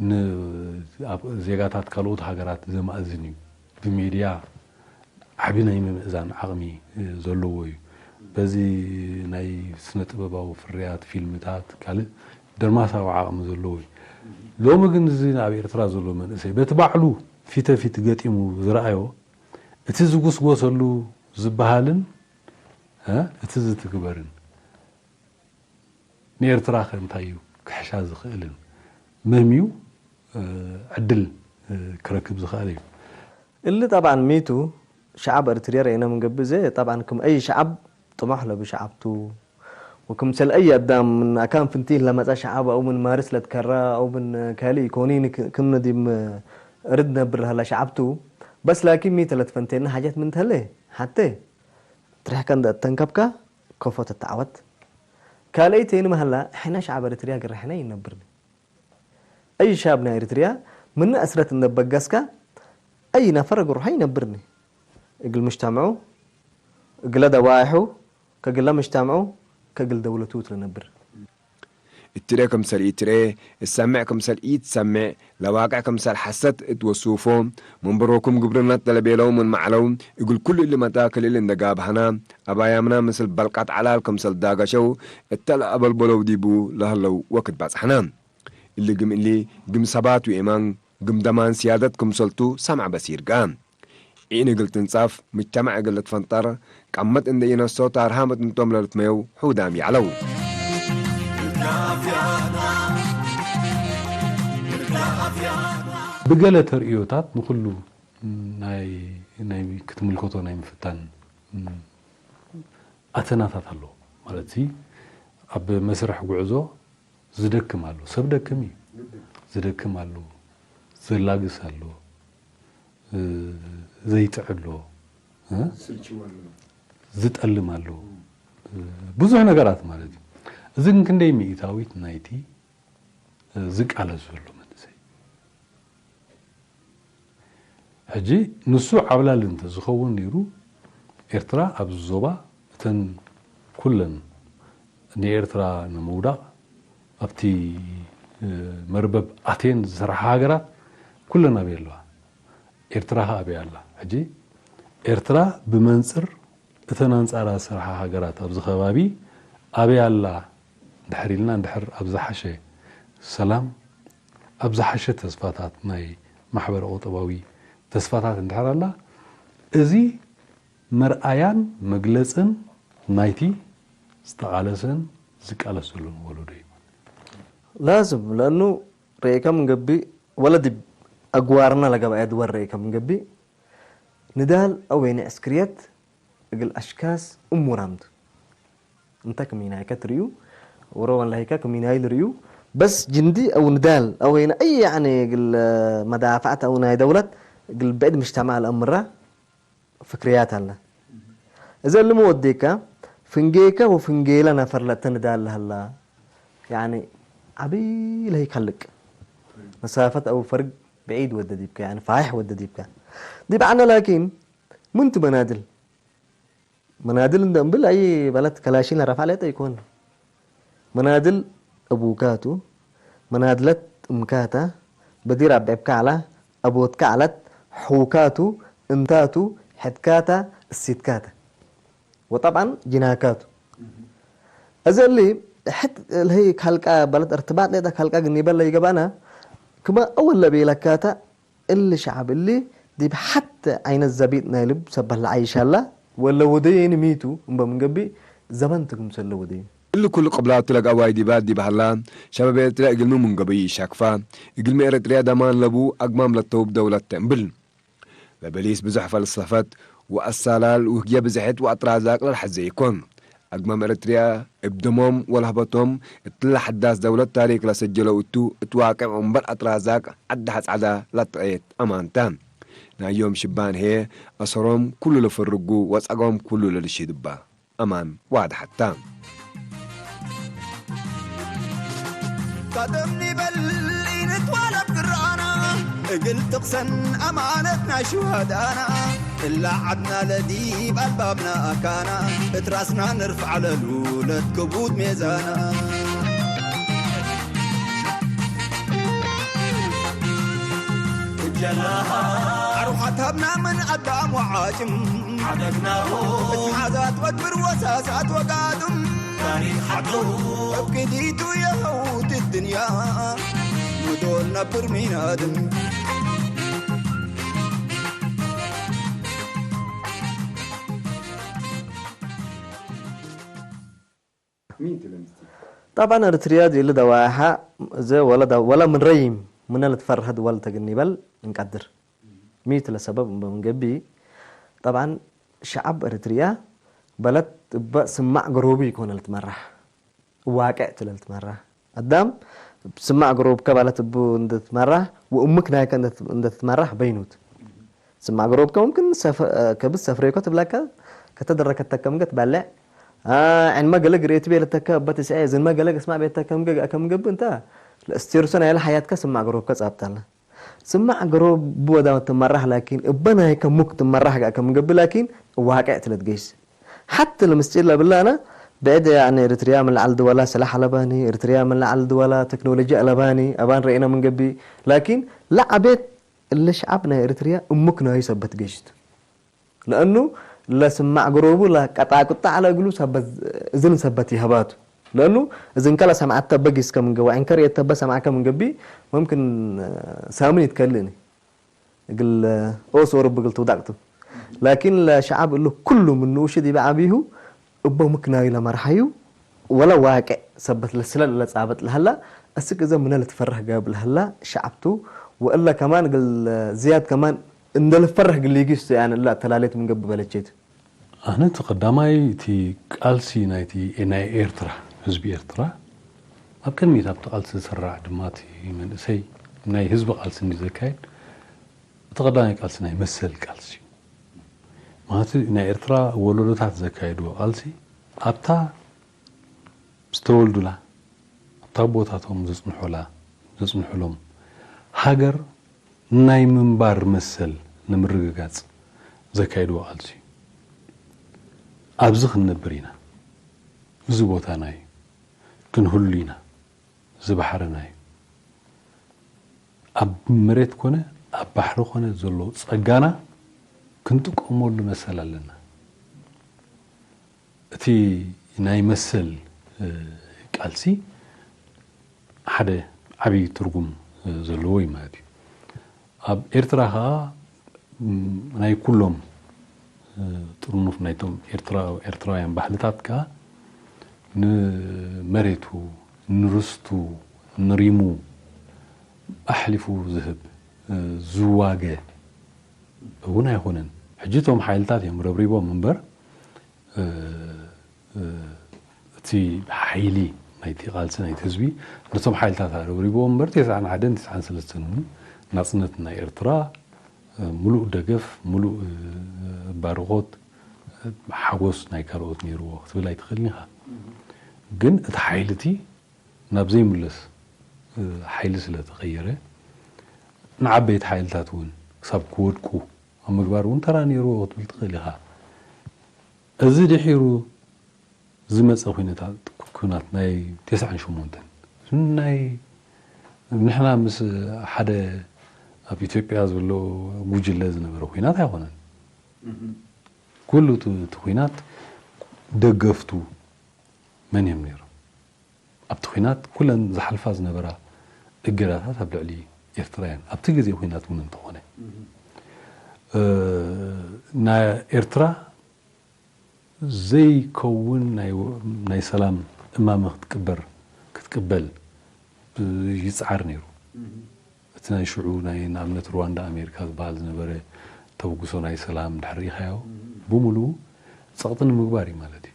ን-፣ ኣብ ዜጋታት ካልኦት ሃገራት ዘማእዝን እዩ። ብሜድያ ዓቢ ናይ ምምእዛን ዓቕሚ፣ እ፣ ዘለዎ እዩ። በዚ ናይ ስነ ጥበባዊ ፍርያት፣ ፊልምታት፣ ካልእ ደርማሳዊ ዓቕሚ ዘለዎ እዩ። ሎሚ ግን እዚ ኣብ ኤርትራ ዘሎ መንእሰይ በቲ ባዕሉ ፊተ ፊት ገጢሙ ዝረኣዮ፣ እቲ ዝጉስጎሰሉ ዝበሃልን፣ እ፣ እቲ ዝትግበርን ንኤርትራኸ እንታይ እዩ ክሕሻ ዝኽእልን ምህም እዩ፣ እ፣ ዕድል፣ እ፣ ክረክብ ዝኽእል እዩ። እሊ ጠብዓን ሚቱ ሸዐብ እርትርየ ረኤነ ምን ገብእ፣ እዜ ጠብዓን ክም አይ ሸዐብ ጥሞሕ ለቡ ሸዐብ ቱ፣ ወክምሰል አይ አዳም ምን አካን ፍንቲን ለመጸ ሸዐብ አው ምን ማርስ ለትከረ አው ምን ካልእ ኢኮኒን ክ-፣ ክምነ ዲብ እርድ ነብር ለሀለ ሸዐብ ቱ። በስ ላኪን ሚተ ለትፈንቴነ ሓጀት ምን ተህሌ፣ ሐቴ ትርሕከ እንደ እተንከብከ ከፎ ተተዐወት። ካልአይቴንመ ሀላ፣ ሕነ ሸዐብ እርትርያ ግርሕነ ኢነብርኒ። አይ ሻብ ናይ ኤሪትርያ ምነ እስረት እንደ በገስከ፣ አይ ነፈር እግል ሩሐ ኢነብርኒ። እግል ምጅተምዑ፣ እግለ ደዋይሑ፣ ከእግለ ምጅተምዑ፣ ከእግል ደውለቱ እት ለነብር። እትርኤ ክምሰል ኢትርኤ፣ እሰምዕ ክምሰል ኢትሰምዕ፣ ለዋቅዕ ክምሰል ሐሰት እት ወሱፎ፣ መንበሮኩም ግብርነት ለለቤለው ምንመ ዐለው፣ እግል ኩሉ እሊ መታክል እሊ እንደ ጋብሐና፣ አባያምና ምስል በልቀት ዐላል ክምሰል ዳገሸው፣ እተ ለአበልበለው ዲቡ ለህለው ወክድ ባጽሐና። እሊ ግም እሊ፣ ግም ሰባት ወኤማን፣ ግም ደማን ሲያደት ክምሰልቱ ሰምዐ በሲር ገአ። ዒን እግል ትንጻፍ፣ ምጅተመዕ እግል ልትፈንጠር፣ ቀመት እንዴ ኢነስኦ ታርሃመት እንቶም ለልትመየው ሑዳም ይዐለው። ብገለ ተርእዮታት ንኩሉ ናይ፣ ናይ ክትምልከቶ ናይ ምፍታን ኣተናታት ኣሎ። ማለት ሲ፣ ኣብ መስርሕ ጉዕዞ ዝደክም ኣሎ። ሰብ ደክም እዩ። ዝደክም ኣሎ። ዘላግስ ኣሎ። እ፣ ዘይጥዕ ኣሎ። እ? ዝስልችው ኣሎ። ዝጠልም ኣሎ። እ፣ ብዙሕ ነገራት ማለት እዩ። እዚ ግን ክንደይ ሚእታዊት ናይቲ፣ እ፣ ዝቃለስ ዘሎ መንእሰይ። ሕጂ ንሱ ዓብላሊ እንተ ዝኸውን ነይሩ፣ ኤርትራ ኣብዚ ዞባ እተን ኩለን ንኤርትራ ንምውዳቕ ኣብቲ፣ እ፣ መርበብ ኣትየን ዝሰርሓ ሃገራት ኩለን ኣበይ ኣለዋ? ኤርትራ ኸኣ ኣበይ ኣላ? ሕጂ ኤርትራ ብመንጽር እተን ኣንጻራ ዝሰርሓ ሃገራት ኣብዚ ከባቢ ኣበይ ኣላ እንድሕር ኢልና፣ እንድሕር ኣብ ዝሓሸ ሰላም፣ ኣብ ዝሓሸ ተስፋታት፣ ናይ ማሕበረ ቁጠባዊ ተስፋታት እንድሕር ኣላ፣ እዚ መርኣያን መግለጽን ናይቲ ዝተቓለሰን ዝቃለስ ዘሎን ወለዶ እዩ። ላዝም፣ ለእኑ ርኤከ ምን ገብእ፣ ወለ ዲብ አግዋርና ለገብአ ድወል ርኤከ ምን ገብእ፣ ንዳል አው ወይኒ ዕስክርየት እግል አሽካስ እሙራም ቱ። እንተ ክም ኢናይከ ትርእዩ፣ ወሮ ወላሂከ ክም ኢናይ ልርእዩ፣ በስ ጅንዲ አው ንዳል አው ወይነ አይ ያዕኒ እግል መዳፈዐት አው ናይ ደውለት እግል ብዕድ ምጅተማዕ ለአምራ ፍክርያት ሀለ። እዘ እሊ ሚ ወዴከ፣ ፍንጌከ ወፍንጌለ ነፈር ለእተ ንዳል ለሀላ፣ ያዕኒ ዐቢ ለህይ ከልቅ። መሳፈት አው ፈርግ ብዒድ ወደ ዲብከ፣ ያዕኒ ፋይሕ ወደ ዲብከ። ዲብ ዐነ ላኪን፣ ምን ቱ መናድል? መናድል እንደ እምብል አይ በለት ከላሺን ለረፍዐ ሌጠ ኢኮን። መናድል አቡካቱ፣ መናድለት እምካተ፣ በዲር አብዕብካ ዐላ፣ አቦትካ ዐለት፣ ሑካቱ፣ እንታቱ፣ ሕድካተ፣ እሲትካተ። ወጠብዐን ጅናካቱ። እዘ እሊ ሕድ ለህይ ካልቃ በለት እርትባጥ ሌጠ ካልቃ ግኒበል ለይገብአነ፣ ክመ አወል ለቤለካተ፣ እሊ ሸዐብ እሊ ዲብ ሐተ ዐይነት ዘቢጥ ናይ ልብ ሰበት ለዐይሽ ሀላ፣ ወለ ወደየኒ ሚ ቱ እምበ ምን ገብእ፣ ዘበን ቱ ክምሰል ለወደዩ። እሊ ኩሉ ቅብላቱ ለገአዋይ ዲባት ዲብ ሀላ፣ ሸባብ ኤረትርያ እግልሚ ምን ገብእ ይሻክፋ፣ እግልሚ ኤረትርያ ደማን ለቡ አግማም ለተውብ ደውለት ተ እምብል። ለበሊስ ብዞሕ ፈልሰፈት ወአሳላል ውህግየ ብዝሕት ወአትራዛቅ ለልሐዜ ኢኮን። አግማም ኤረትርያ እብ ደሞም ወለህበቶም እትለ ሐዳስ ደውለት ታሪክ ለሰጀለው እቱ፣ እት ዋቅዕ ወእምበል አትራዛቅ ዐድ ሐጽዐዳ ለትአየት አማን ተ። ናይ ዮም ሽባን ህዬ አሰሮም ኩሉ ለፈርጉ ወጸገሞም ኩሉ ለልሽህድ እባ። አማን ዋድሐት ተ። ካተምኒ በል ኢንትዋለብ ግራና፣ እግል ትቅሰን አማነት ናይ ሽሃዳና፣ እላ ዐድና ለዲብ አልባብና አካና፣ እት ራስና ንርፍዕ ለሉ ለትክቡት ሜዛና። እጀላሃ አርወሐት ሀብና ምን አዳም ወዓጭም፣ ዐደግናሁ እት መዓዛት ወድብር ወሳሳት ወጋድም፣ ታሪክ ሐዱ እብ ቅዲቱ የሀውት እድንያ፣ ምዶል ነብር ሚናድም። ሚ ቱ ለምስቲ? ጠብዐን፣ ኤረትርያ ዲብ እሊ ደዋይሐ እዘ ወለ ደ-፣ ወለ ምን ረይም ምነ ልትፈርሀ ድወል ተ እግል ኒበል እንቀድር። ሚ ቱ ለሰበብ እምበ ምን ገብእ፣ ጠብዐን፣ ሸዐብ ኤረትርያ በለት እበ ስማዕ ገሮቡ ኢኮነ ልትመራሕ፣ ዋቅዕ ቱ ለልትመራሕ። አዳም ስማዕ ገሮብከ በለት እቡ እንዴ ትመራሕ ወእምክ ናይከ እንዴ ትመራሕ በይኑት። ስማዕ ገሮብከ ሙምክን ሰፈ-፣ ከብድ ሰፍሬኮ ትብለከ፣ ከተደረከተከ ምንገ ትበልዕ። አ፣ ዕንመ ገሌ ግርኤ ትቤ ለተከ እበ ትስዔ፣ እዝንመ ገሌ ገስማዕ ቤተከ ምንገ ገአከ ምንገብእ እንተ፣ ለእስቴርሶ ናይለ ሐያትከ ስማዕ ገሮብከ ጻብጠለ። ስማዕ ገሮብ እቡ ወዳም ትመራሕ ላኪን፣ እበ ናይከ ሙክ ትመራሕ ገአከ ምንገብእ ላኪን፣ ዋቅዕ ትለትገይስ። ሐቴ ለምስጢር ለብላነ፣ ብዕድ ያኒ ኤሪትርያ ምን ለዐል ድወላ ስላሕ አለባኒ፣ ኤሪትርያ ምን ለዐል ድወላ ቴክኖሎጂ አለባኒ፣ አባን ረኤነ ምን ገብእ፣ ላኪን ለዐቤት እለ ሸዐብ ናይ ኤሪትርያ እሙክ ናዩ ሰበት ገይሽቱ። ለእኑ ለስማዕ ገሮቡ ለቀጣቅጣ ዐለ እግሉ ሰበት፣ እዝን ሰበት ይሀባቱ። ለእኑ እዝንከ ለሰምዐተ እበ ጊስከ ምን ገብእ፣ ወዐይንከ ርኤተ እበ ሰምዐከ ምን ገብእ፣ ሙምክን ሳምን ይትከልእኒ። እግል ኦስ ወርብ እግል ትውዳቅ ቱ። ላኪን ለሸዐብ እሉ ኩሉ ምን ንኡሽ ዲብ ዐቢሁ እበ ምክናዩ ለመርሐዩ ወለ ዋቅዕ ሰበት ለስለል ለጻበጥ ለሀላ፣ አስክ እዘ ምነ ልትፈረህ ጋብ ለሀላ ሸዐብ ቱ። ወእለ ከማን እግል ዝያድ ከማን እንደ ልፈረህ እግል ሊጊስ ቱ፣ ያኒ እለ አተላሌት ምን ገብእ በለቼት። አነ እቲ ቀዳማይ እቲ ቃልሲ ናይቲ ናይ ኤርትራ፣ ህዝቢ ኤርትራ ኣብ ቅድሚት ኣብቲ ቃልሲ ዝስራዕ ድማ እቲ መንእሰይ ናይ ህዝቢ ቃልሲ እንዲ ዘካየድ፣ እቲ ቀዳማይ ቃልሲ ናይ መሰል ቃልሲ እዩ። ማለት ናይ ኤርትራ ወለዶታት ዘካየድዎ ቃልሲ ኣብታ ዝተወልዱላ፣ ኣብታ ኣቦታቶም ዘጽንሑላ፣ ዘጽንሑሎም ሃገር ናይ ምንባር መሰል ንምርግጋጽ ዘካየድዎ ቃልሲ እዩ። ኣብዚ ክንነብር ኢና። እዚ ቦታና እዩ። ክንህሉ ኢና። እዚ ባሕርና እዩ። ኣብ መሬት ኮነ ኣብ ባሕሪ ኮነ ዘሎ ጸጋና ክንጥቀመሉ መሰል ኣለና። እቲ ናይ መሰል፣ እ፣ ቃልሲ ሓደ ዓቢ ትርጉም፣ እ፣ ዘለዎ እዩ ማለት እዩ። ኣብ ኤርትራ ከኣ፣ ም፣ ናይ ኩሎም፣ እ፣ ጥርኑፍ ናይቶም ኤርትራ-፣ ኤርትራውያን ባህልታት ከኣ ንመሬቱ፣ ንርስቱ፣ ንሪሙ ኣሕሊፉ ዝህብ፣ እ፣ ዝዋገ እውን ኣይኮነን። ሕጂ እቶም ሓይልታት እዮም ረብሪቦም እምበር፣ እ፣ እ፣ እቲ ሓይሊ ናይቲ ቃልሲ ናይቲ ህዝቢ ነቶም ሓይልታት ኣረብሪብዎም እምበር፣ ተስዓን ሓደን ተስዓን ሰለስተን እውን ናጽነት ናይ ኤርትራ፣ እ፣ ምሉእ ደገፍ፣ ምሉእ፣ እ፣ ባርኾት፣ እ፣ ሓጎስ ናይ ካልኦት ነይርዎ ክትብል ኣይትኽእልን ኢኻ። ግን እቲ ሓይሊ እቲ ናብ ዘይምለስ፣ እ፣ ሓይሊ ስለ ተቐየረ፣ ንዓበይቲ ሓይልታት እውን ክሳብ ክወድቁ ኣብ ምግባር እውን ተራ ነይርዎ ክትብል ትኽእል ኢኻ። እዚ ድሒሩ ዝመጸ ኩነታት፣ ኩናት ናይ ተስዓን ሸሞንተን፣ ናይ ንሕና ምስ ሓደ ኣብ ኢትዮጵያ ዘሎ ጉጅለ ዝነበረ ኩናት ኣይኮነን። ኩሉ እቲ፣ እቲ ኩናት ደገፍቱ መን እዮም ነይሮም? ኣብቲ ኩናት ኩለን ዝሓልፋ ዝነበራ እገዳታት ኣብ ልዕሊ ኤርትራውያን፣ ኣብቲ ግዜ ኩናት እውን እንተኾነ፣ እ፣ ናይ ኤርትራ ዘይከውን ናይ፣ ናይ ሰላም እማመ ክትቅበር፣ ክትቅበል ይጽዓር ነይሩ። እቲ ናይ ሽዑ ናይ ንኣብነት ሩዋንዳ ኣሜሪካ ዝበሃል ዝነበረ ተበግሶ ናይ ሰላም ድሕሪ ሪኢኻዮ፣ ብምሉኡ ጸቕጢ ንምግባር እዩ ማለት እዩ።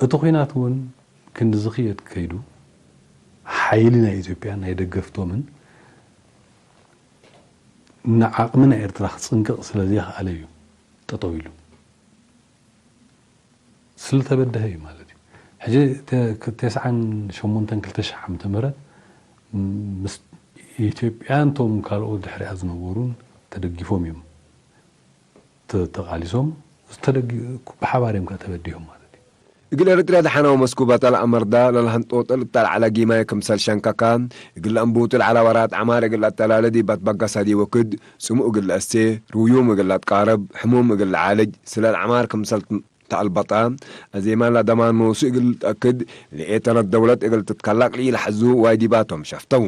እቲ ኲናት እውን ክንድዚ ክየድ ከይዱ፣ ሓይሊ ናይ ኢትዮጵያን ናይ ደገፍቶምን ንዓቕሚ ናይ ኤርትራ ክጽንቅቕ ስለ ዘይከኣለ እዩ ጠጠው ኢሉ። ስልተበደሀ እዩ ማለት እዩ። ሕጂ ተ-፣ ክ-፣ ተስዓን ሸሞንተን ክልተ ሺሕ ዓመተ ምህረት ምስ ኢትዮጵያን ቶም ካልኦት ድሕሪኣ ዝነበሩን ተደጊፎም እዮም ተ-፣ ተቃሊሶም፣ ዝተደግ-፣ ብሓባር እዮም ከኣ ተበዲሆም ማለት እዩ። እግል ኤረትርያ ደሓናው መስኩ በጠል አመርዳ ለለሀንጦጠል እተ ለዐለ ጊማይ ክምሰል ሸንከካ፣ እግል ለአንቡቱ ለዐለ ወራት ዐማር እግል ለአተላለ ዲብ አትበገሰ ዲብ ወክድ፣ ጽሙእ እግል ለአሴ፣ ርዩም እግል ለአትቃረብ፣ ሕሙም እግል ለዓልጅ፣ ስለል ዐማር ክምሰል ተአልበጠ፣ አዜማን ለደማን ኖሱ እግል ልትአክድ፣ ለኤተነት ደውለት እግል ትትከለቅ ለኢለሐዙ ዋይዲባቶም ሸፍተው።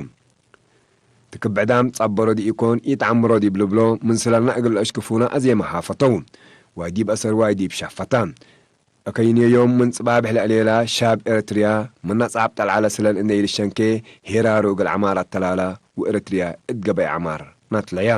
ትክብዕዳም ጸበሮ ዲኢኮን ኢተዐምሮ ዲብ ልብሎ፣ ምን ስለልና እግል ለአሽክፉነ አዜመ ሃፈተው። ዋይዲብ አሰር ዋይዲብ ሸፈተ። አከይንዮ ዮም ምን ጽባብሕ ለአሌላ ሻብ ኤረትርያ፣ ምን አጽዓብ ጠልዓለ ስለል እንዴ ኢልሸንኬ፣ ሄራሩ እግል ዐማር አተላላ፣ ወኤረትርያ እት ገበይ ዐማር ናትለያ።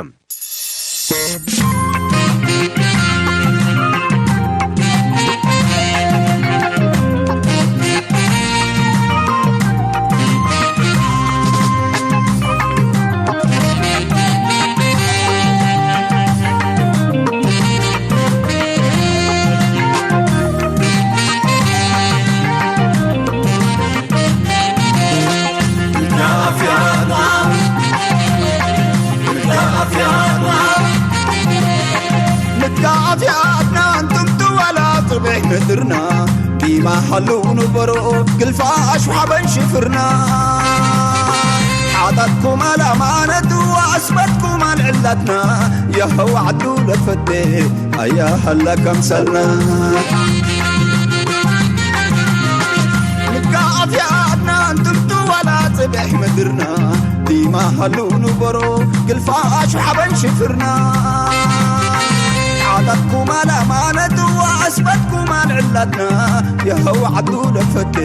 ንትጋፍ ያድና፣ ንትጋፍ ያድና፣ እንትምቱ ወላ ጽቤሕ ምድርና፣ ዲማ ሀሉ ንበሮ፣ ግልፋ አሽዋበን ሽፍርና። ሓጣትኩም አልአማነት ወአስበትኩም አልዕላትና፣ የሀው ዐዱ ለፈቴ፣ አያ ሀላ ከምሰልና። ንትጋፍ ያድና፣ እንትምቱ ወላ ጽቤሕ ምድርና፣ ዲማ ሀሉ ንበሮ፣ ግልፋ አሽዋበን ሽፍርና። ዓዳትኩም አልአማነት ወአስበትኩም አልዕላትና፣ የሀው ዐዱ ለፈቴ፣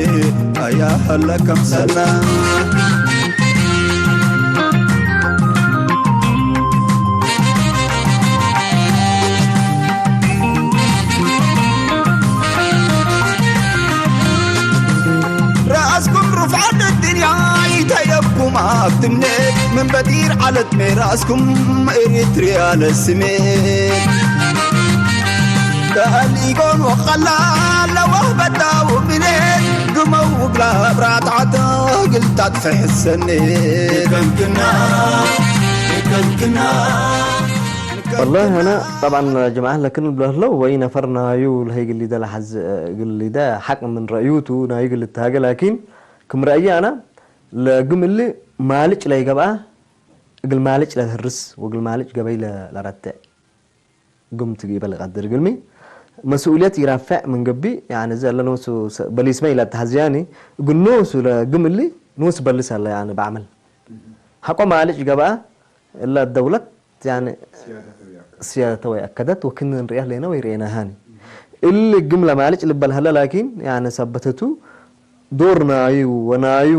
አያ ሀለ ከምሰልና። ረአስኩም ሩፍዓት እድንያ ኢተየብኩም አክትምኔ፣ ምን በዲር ዐለት ሜራስኩም ኤሪትርያ ለስሜ። ከአሊጎን ወቀላ ለወህበታው ምኔ፣ ግመው እግላ ብራትዓተ እግል ታጥፍሕ ሰኔ። ደቀንክና፣ ደቀንክና። ወላሂ አነ ጠብዓን ጅምዓት ለክን ልብሎ ህለው ወይ ነፈር ናዩ ለሀይ እግል ሊደ ለሐዝ እግል ሊደ ሐቅ ምን ረእዩቱ ናዩ እግል ልትሃገ ላኪን ክም ረአየ አነ ለግም እሊ ማልጭ ለይገብአ እግል ማልጭ ለልህርስ ወእግል ማልጭ ገበይ ለ-፣ ለረትዕ ግምት ጊበ ለቀድር እግልሚ መስኡልየት ኢራፍዕ ምን ገብእ ያኒ እዘ እለ ኖሱ ሰ-፣ በሊስመ ኢለአተሐዝያኒ እግል ኖሱ ለግም እሊ ኖሱ በልስ አለ ያኒ በዐመል ሐቆ ማልጭ ገብአ እለ ደውለት ያኒ ስያደተ ወይ አከደት ወክን እንርኤህ ሌነ ወይ ርኤናሃኒ። እሊ ግም ለማልጭ ልበል ሀለ ላኪን ያኒ ሰበተቱ ዶር ናዩ ወናዩ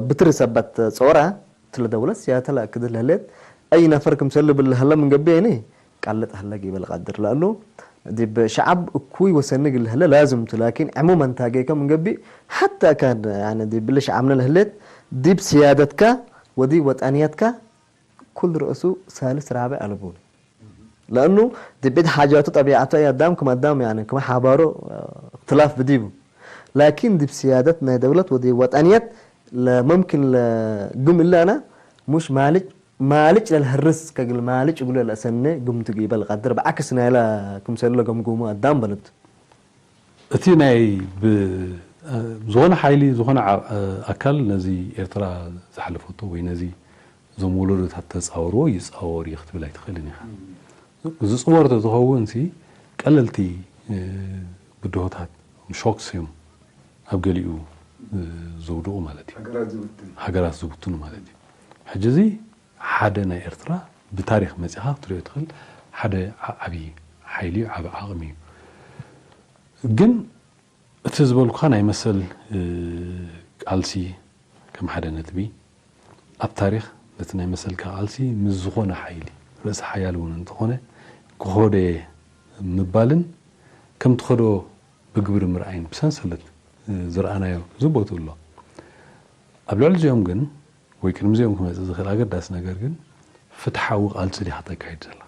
ብትር ሰበት ጾረ እትለ ደውለት ስያደተ ለአክድ ለህሌት አይ ነፈር ክምሰል ልብል ሀለ ምን ገብእ ኒ ቀልጥ ሀለ ጊበ ለቀድር ለእሉ ዲብ ሸዐብ እኩይ ወሰኒ እግል ለህለ ላዝም ቱ። ላኪን ዕሙመን ታጌከ ምን ገብእ፣ ሐታ ካን፣ ያኒ፣ ዲብ እሊ ሸዐብነ ለህሌት፣ ዲብ ስያደትካ ወዲብ ወጠንየትካ ኩል ረእሱ ሳልስ ራብዕ አለቡ። ለእኑ ዲብ ዒድ ሓጃቱ ጠቢዐቱ አይ አዳም ክም አዳም፣ ያኒ፣ ክም ሓባሮ እክትላፍ ብዲቡ። ላኪን ዲብ ስያደት ናይ ደውለት ወዲብ ወጠንየት ለመምክን ለግም እለ አነ ሙሽ ማልጭ ማልጭ ለልሀርስ ከእግል ማልጭ እግሉ ለአሰኔ ግምቱ ጊበ ለቀድር፣ ብዐክስ ናይላ ክምሰሉ ለገምጉሙ አዳም በለቱ። እቲ ናይ ብ-፣ ዝኾነ ሓይሊ፣ ዝኾነ ዓ-፣ አካል ነዚ ኤርትራ ዝሓለፈቶ ወይ ነዚ እዞም ወለዶታት ተጻወርዎ ይጻወር እዩ ክትብል ኣይትኽእልን ኢኻ። ዝጽወር ተዝኸውን ሲ ቀለልቲ፣ እ፣ ብድሆታት፣ ሾክስ እዮም ኣብ ገሊኡ፣ እ፣ ዘውድቑ ማለት እዩ። ሃገራት ዝብትኑ። ሃገራት ዝብትኑ ማለት እዩ። ሕጂ እዚ ሓደ ናይ ኤርትራ ብታሪኽ መጺኻ ክትሪኦ ትኽእል ሓደ ዓ-፣ ዓቢ ሓይሊ እዩ፣ ዓቢ ዓቕሚ እዩ። ግን እቲ ዝበልኩኻ ናይ መሰል፣ እ፣ ቃልሲ ከም ሓደ ነጥቢ ኣብ ታሪኽ ነቲ ናይ መሰልካ ቃልሲ ምስ ዝኾነ ሓይሊ ርእሰ ሓያል እውን እንተኾነ ክኸዶ እየ ምባልን ከም ትኸዶ ብግብሪ ምርኣይን ብሰንሰለት፣ እ፣ ዝረኣናዮ ዝቦቱ ኣሎ። ኣብ ልዕሊ እዚኦም ግን ወይ ቅድሚ እዚኦም ክመጽእ ዝኽእል ኣገዳሲ ነገር ግን ፍትሓዊ ቃልሲ ዲኻ ተካይድ ዘለኻ?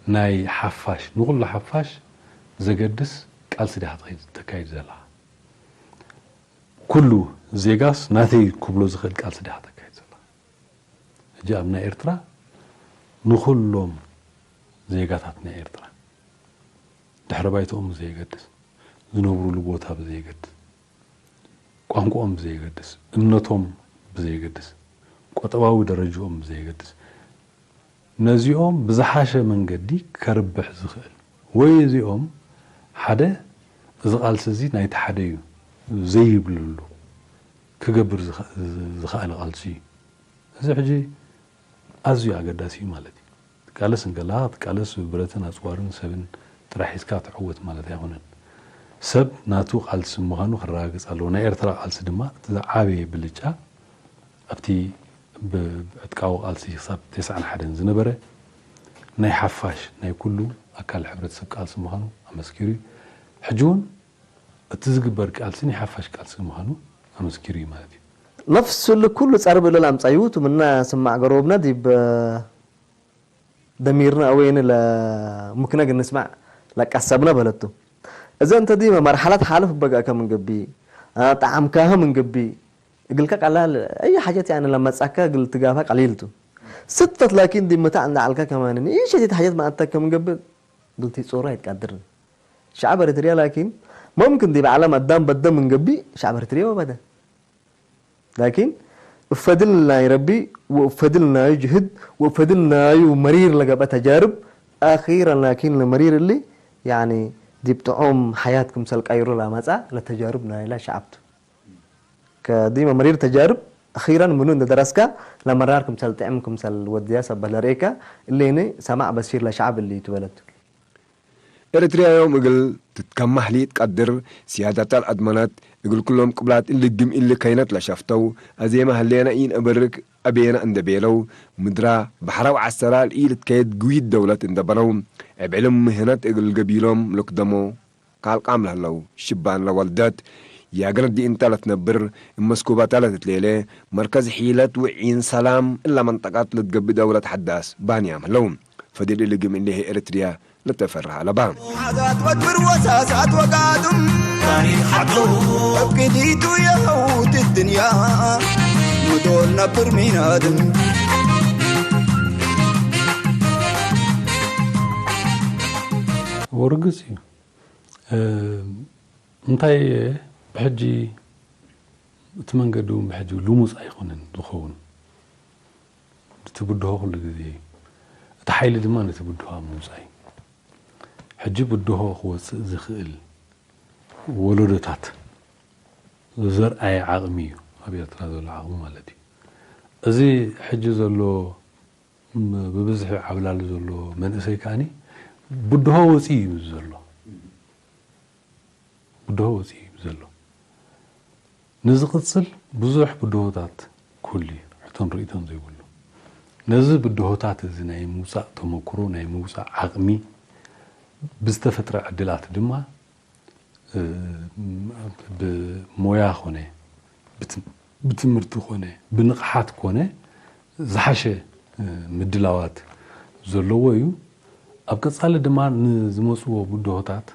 ናይ ሓፋሽ፣ ንኹሉ ሓፋሽ ዘገድስ ቃልሲ ዲኻ ተካይድ፣ ተካይድ ዘለኻ? ኩሉ ዜጋስ ናተይ ክብሎ ዝኽእል ቃልሲ ዲኻ ተካይድ ዘለኻ? ሕጂ ኣብ ናይ ኤርትራ ንኹሎም ዜጋታት ናይ ኤርትራ ድሕረ ባይትኦም ብዘየገድስ፣ ዝነብሩሉ ቦታ ብዘየገድስ፣ ቋንቋኦም ብዘየገድስ፣ እምነቶም ብዘየገድስ፣ ቁጠባዊ ደረጅኦም ብዘየገድስ፣ ነዚኦም ብዝሓሸ መንገዲ ከርብሕ ዝኽእል፣ ወይ እዚኦም ሓደ እዚ ቃልሲ እዚ ናይቲ ሓደ እዩ ዘይብልሉ ክገብር ዝኸ-፣ ዝኸኣለ ቃልሲ እዩ። እዚ ሕጂ ኣዝዩ ኣገዳሲ እዩ ማለት እዩ። ትቃለስ እንከለኻ፣ ክትቃለስ ብብረትን ኣጽዋርን ሰብን ጥራሕ ሒዝካ ትዕወት ማለት ኣይኮነን። ሰብ ናቱ ቃልሲ ምዃኑ ክረጋግጽ ኣለዎ። ናይ ኤርትራ ቃልሲ ድማ እቲ ዝዓበየ ብልጫ ኣብቲ ብ-፣ ብዕጥቃዊ ቃልሲ ክሳብ ተስዓን ሓደን ዝነበረ ናይ ሓፋሽ ናይ ኩሉ ኣካል ሕብረተሰብ ቃልሲ ምዃኑ ኣመስኪሩ እዩ። ሕጂ እውን እቲ ዝግበር ቃልሲ ናይ ሓፋሽ ቃልሲ ምዃኑ ኣመስኪሩ እዩ ማለት እዩ። ነፍሱ እሊ ኩሉ ጸርብ እለ ለአምጸዩቱ ምነ ስማዕ ገሮብነ ዲብ ደሚርነ አወይኒ ለሙክነ እግል ንስማዕ ለቀሰብነ በለቱ። እዘ እንተ ዲመ መርሐለት ሓልፍ እበ ገአከ ምን ገብእ፣ አ፣ ጠዓምካሀ ምን ገብእ፣ እግልከ ቀላል አይ ሓጀት ያኒ ለመጽአከ እግል ትጋፋ ቀሊል ቱ። ስተት ላኪን ዲብ ምተ እንደ ዐልከ ከማንን ኢሸቲት ሓጀት መአተከ ምን ገብእ እግል ትጾሩ አይትቀድርን። ሸዐብ ኤሪትርያ ላኪን፣ መምክን ዲብ ዐለም አዳም በደ ምን ገብእ፣ ሸዐብ ኤሪትርያ ወበደ። ላኪን፣ እብ ፈድል ናይ ረቢ ወእብ ፈድል ናዩ ጅህድ ወእብ ፈድል ናዩ መሪር ለገብአ ተጃርብ፣ አኺረን ላኪን ለመሪር እሊ፣ ያኒ፣ ዲብ ጥዑም ሐያት ክምሰል ቀይሮ ለአመጽአ ለተጃርብ ናይላ ሸዐብ ቱ። ከዲመ መሪር ተጃርብ፣ አኺረን ምኑ እንደ ደረስከ፣ ለመራር ክምሰል ጥዕም ክምሰል ወድያ ሰበት ለርኤከ፣ እሌኒ ሰማዕ በሲር ለሸዐብ እሊ ቱ በለቱ። ኤረትርያ ዮም እግል ትትከማህ ለኢትቀድር፣ ስያደተ ለአድመነት፣ እግል ክሎም ቅብላት እሊ ግም እሊ ከይነት ለሸፍተው፣ አዜመ ህሌነ ኢነአበርክ አቤነ እንዴ ቤለው፣ ምድራ፣ በሐረ ወዐሰራ ለኢልትከየድ ግዊት ደውለት እንዴ በነው፣ እብ ዕልም ምህነት እግል ገቢሎም ልክደሞ ካልቃም ለህለው ሽባን ለወልደት፣ ያገነት ዲእንተ ለትነብር፣ እብ መስኩበተ ለትትሌሌ፣ መርከዝ ሒለት ወዒን ሰላም እለ መንጠቀት ልትገብእ ደውለት ሐዳስ ባንያም ህለው። ፈዲል እሊ ግም እሊ ህይ ኤረትርያ ለተፈርህ አለባ። ሐዛት ወክብር ወሳሳት ወጋድም ታሪክ ሐቀው እብ ክዲቱ የሀውት እድንያ ምዶል ነብር ሚናድም። ወርግስ እዩ። እ፣ እንታይ ብሕጂ እቲ መንገዲ እውን ብሕጂ ልሙጽ ኣይኮነን ዝኸውን። እቲ ብድሆ ኩሉ ግዜ፣ እቲ ሓይሊ ድማ ነቲ ብድሆ ኣብ ምውጻእ እዩ። ሕጂ ብድሆ ክወጽእ ዝኽእል ወለዶታት ዘርኣየ ዓቕሚ እዩ፣ ኣብ ኤርትራ ዘሎ ዓቕሚ ማለት እዩ። እዚ ሕጂ ዘሎ ም-፣ ብብዝሒ ዓብላሊ ዘሎ መንእሰይ ከኣኒ ብድሆ ወጺኡ እዩ ዘሎ። ብድሆ ወጺኡ እዩ ዘሎ። ንዝቕጽል ብዙሕ ብድሆታት ክህሉ እዩ፣ ሕቶን ርእይቶን ዘይብሉ። ነዚ ብድሆታት እዚ ናይ ምውጻእ ተመክሮ፣ ናይ ምውጻእ ዓቕሚ ብዝተፈጥረ ዕድላት ድማ፣ እ፣ ብሞያ ኾነ፣ ብት-፣ ብትምህርቲ ኾነ፣ ብንቕሓት ኮነ፣ ዝሓሸ፣ እ፣ ምድላዋት ዘለዎ እዩ። ኣብ ቀጻሊ ድማ ንዝመጽዎ ብድሆታት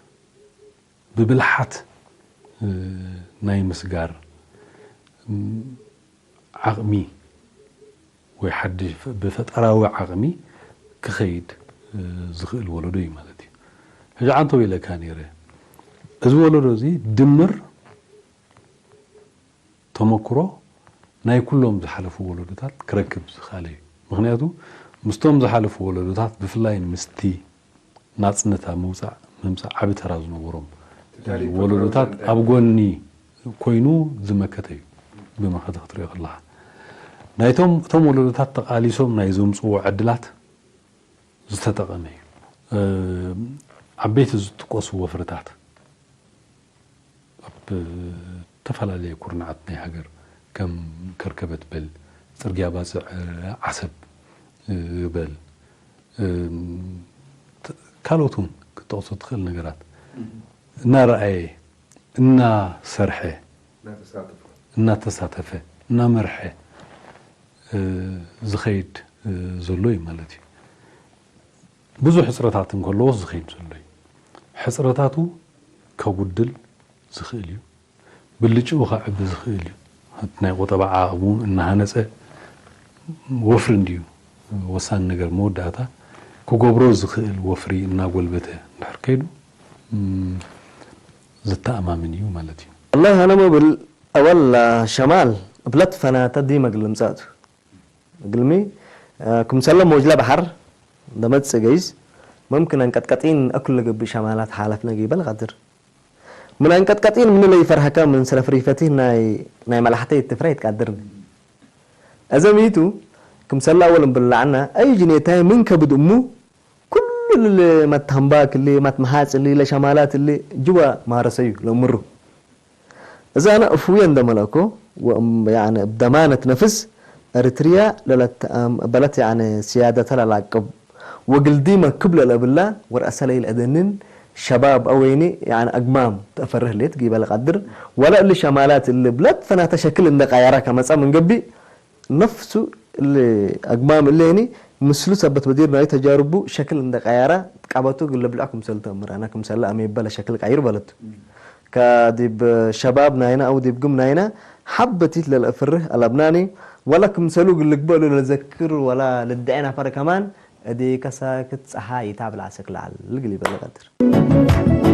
ብብልሓት፣ እ፣ ናይ ምስጋር፣ እም፣ ዓቕሚ ወይ ሓድሽ ፈ-፣ ብፈጠራዊ ዓቕሚ ክኸይድ፣ እ፣ ዝኽእል ወለዶ እዩ ማለት እዩ። ሕጂ ዓንተው ኢለካ ነይረ፣ እዚ ወለዶ እዚ ድምር ተመክሮ ናይ ኩሎም ዝሓለፉ ወለዶታት ክረክብ ዝኸኣለ እዩ። ምኽንያቱ ምስቶም ዝሓለፉ ወለዶታት ብፍላይ ምስቲ ናጽነት ኣብ ምውጻእ ምምጻእ ዓቢ ተራ ዝነበሮም ተታሊት ወለዶታት ተፈጥሮ ኣብ ጎኒ ኮይኑ ዝመከተ እዩ። ብመኸተ ክትሪኦ ከለኻ ናይቶም፣ እቶም ወለዶታት ተቓሊሶም ናይ ዘምጽዎ ዕድላት ዝተጠቐመ እዩ። እ፣ ዓበይቲ ዝጥቀሱ ወፍርታት ኣብ እተፈላለየ ኩርናዓት ናይ ሃገር ከም ከርከበት በል፣ ጽርግያ ባጽዕ ዓሰብ በል፣ ካልኦት እውን ክትጠቕሶ ትኽእል ነገራት እናረኣየ፣ እናሰርሐ፣ እናተሳተፈ። እናተሳተፈ፣ እናመርሐ ዝኸይድ ዘሎ እዩ ማለት እዩ። ብዙሕ ሕጽረታት እንከለዎስ ዝኸይድ ዘሎ እዩ። ሕጽረታቱ ከጉድል ዝኽእል እዩ። ብልጭኡ ከዕቢ ዝኽእል እዩ። እቲ ናይ ቁጠባ ዓቕሙ እናሃነጸ ወፍሪ እንድዩ ወሳኒ ነገር። መወዳእታ ክገብሮ ዝኽእል ወፍሪ እናጎልበተ እንድሕር ከይዱ፣ እም፣ ዝተኣማምን እዩ ማለት እዩ። ወላሂ ኣነ መብል ኣወል ሸማል እብለት ፈናተ ዲመ እግል ልምጸእ ቱ። እግልሚ፣ እ፣ ክምሰለ ሞጅለ በሐር ለመጽእ ገይስ፣ መምክን አንቀጥቀጢን እኩል ለገብእ ሸማላት ሓለፍነ ጊበ ለቀድር። ምን አንቀጥቀጢን ምን ለኢፈርሀከ ምን ሰለፍሪፈቲህ ናይ፣ ናይ መላሕተ ኢትፍረህ ኢትቀድርኒ። አዘ ሚቱ፣ ክምሰለ አወል እምብል ለዐልነ፣ አይ ጅኔታይ ምን ከብድ እሙ፣ ኩሉ እሊ መትሀምባክ እሊ፣ መትመሓጽ እሊ፣ ለሸማላት እሊ ጅወ ማረሰዩ ለእምሩ። እዘ አነ እፉየ እንደ መልአኮ ወእም፣ ያኒ እብ ደማነት ነፍስ፣ ኤሪትርያ ለለትአም-፣ በለት ያኒ ስያደተ ለላቅብ ወግልዲመ ክብለ ለእብላ ወረአሰ ለኢለአደንን ሸባብ አወይኒ ያኒ አግማም ተአፈርህ ሌት ጊበ ለቀድር፣ ወለ እሊ ሸማላት እሊ ብለት ፈናተ ሸክል እንደ ቀየረ ከመጸ ምን ገብእ፣ ነፍሱ እሊ አግማም እሌኒ ምስሉ ሰበት በዲር ናይ ተጃርቡ ሸክል እንደ ቀየረ ቀበቱ እግል ልብልዕ ክምሰል ተአምር። አነ ክምሰለ አሜበ ለሸክል ቀይር በለቱ። ከዲብ ሸባብ ናይነ አው ዲብ ግም ናይነ ሐበቲት ለልአፍርህ አለብናኒ፣ ወለ ክምሰሉ እግል ልግበእ እሉ ለዘክር ወለ ልድዔ ነፈር ከማን፣ እዴከ ሳክት ጸሓይ ኢታብልዕ አሰክ ለዐል እግል ኢበለ ቀድር።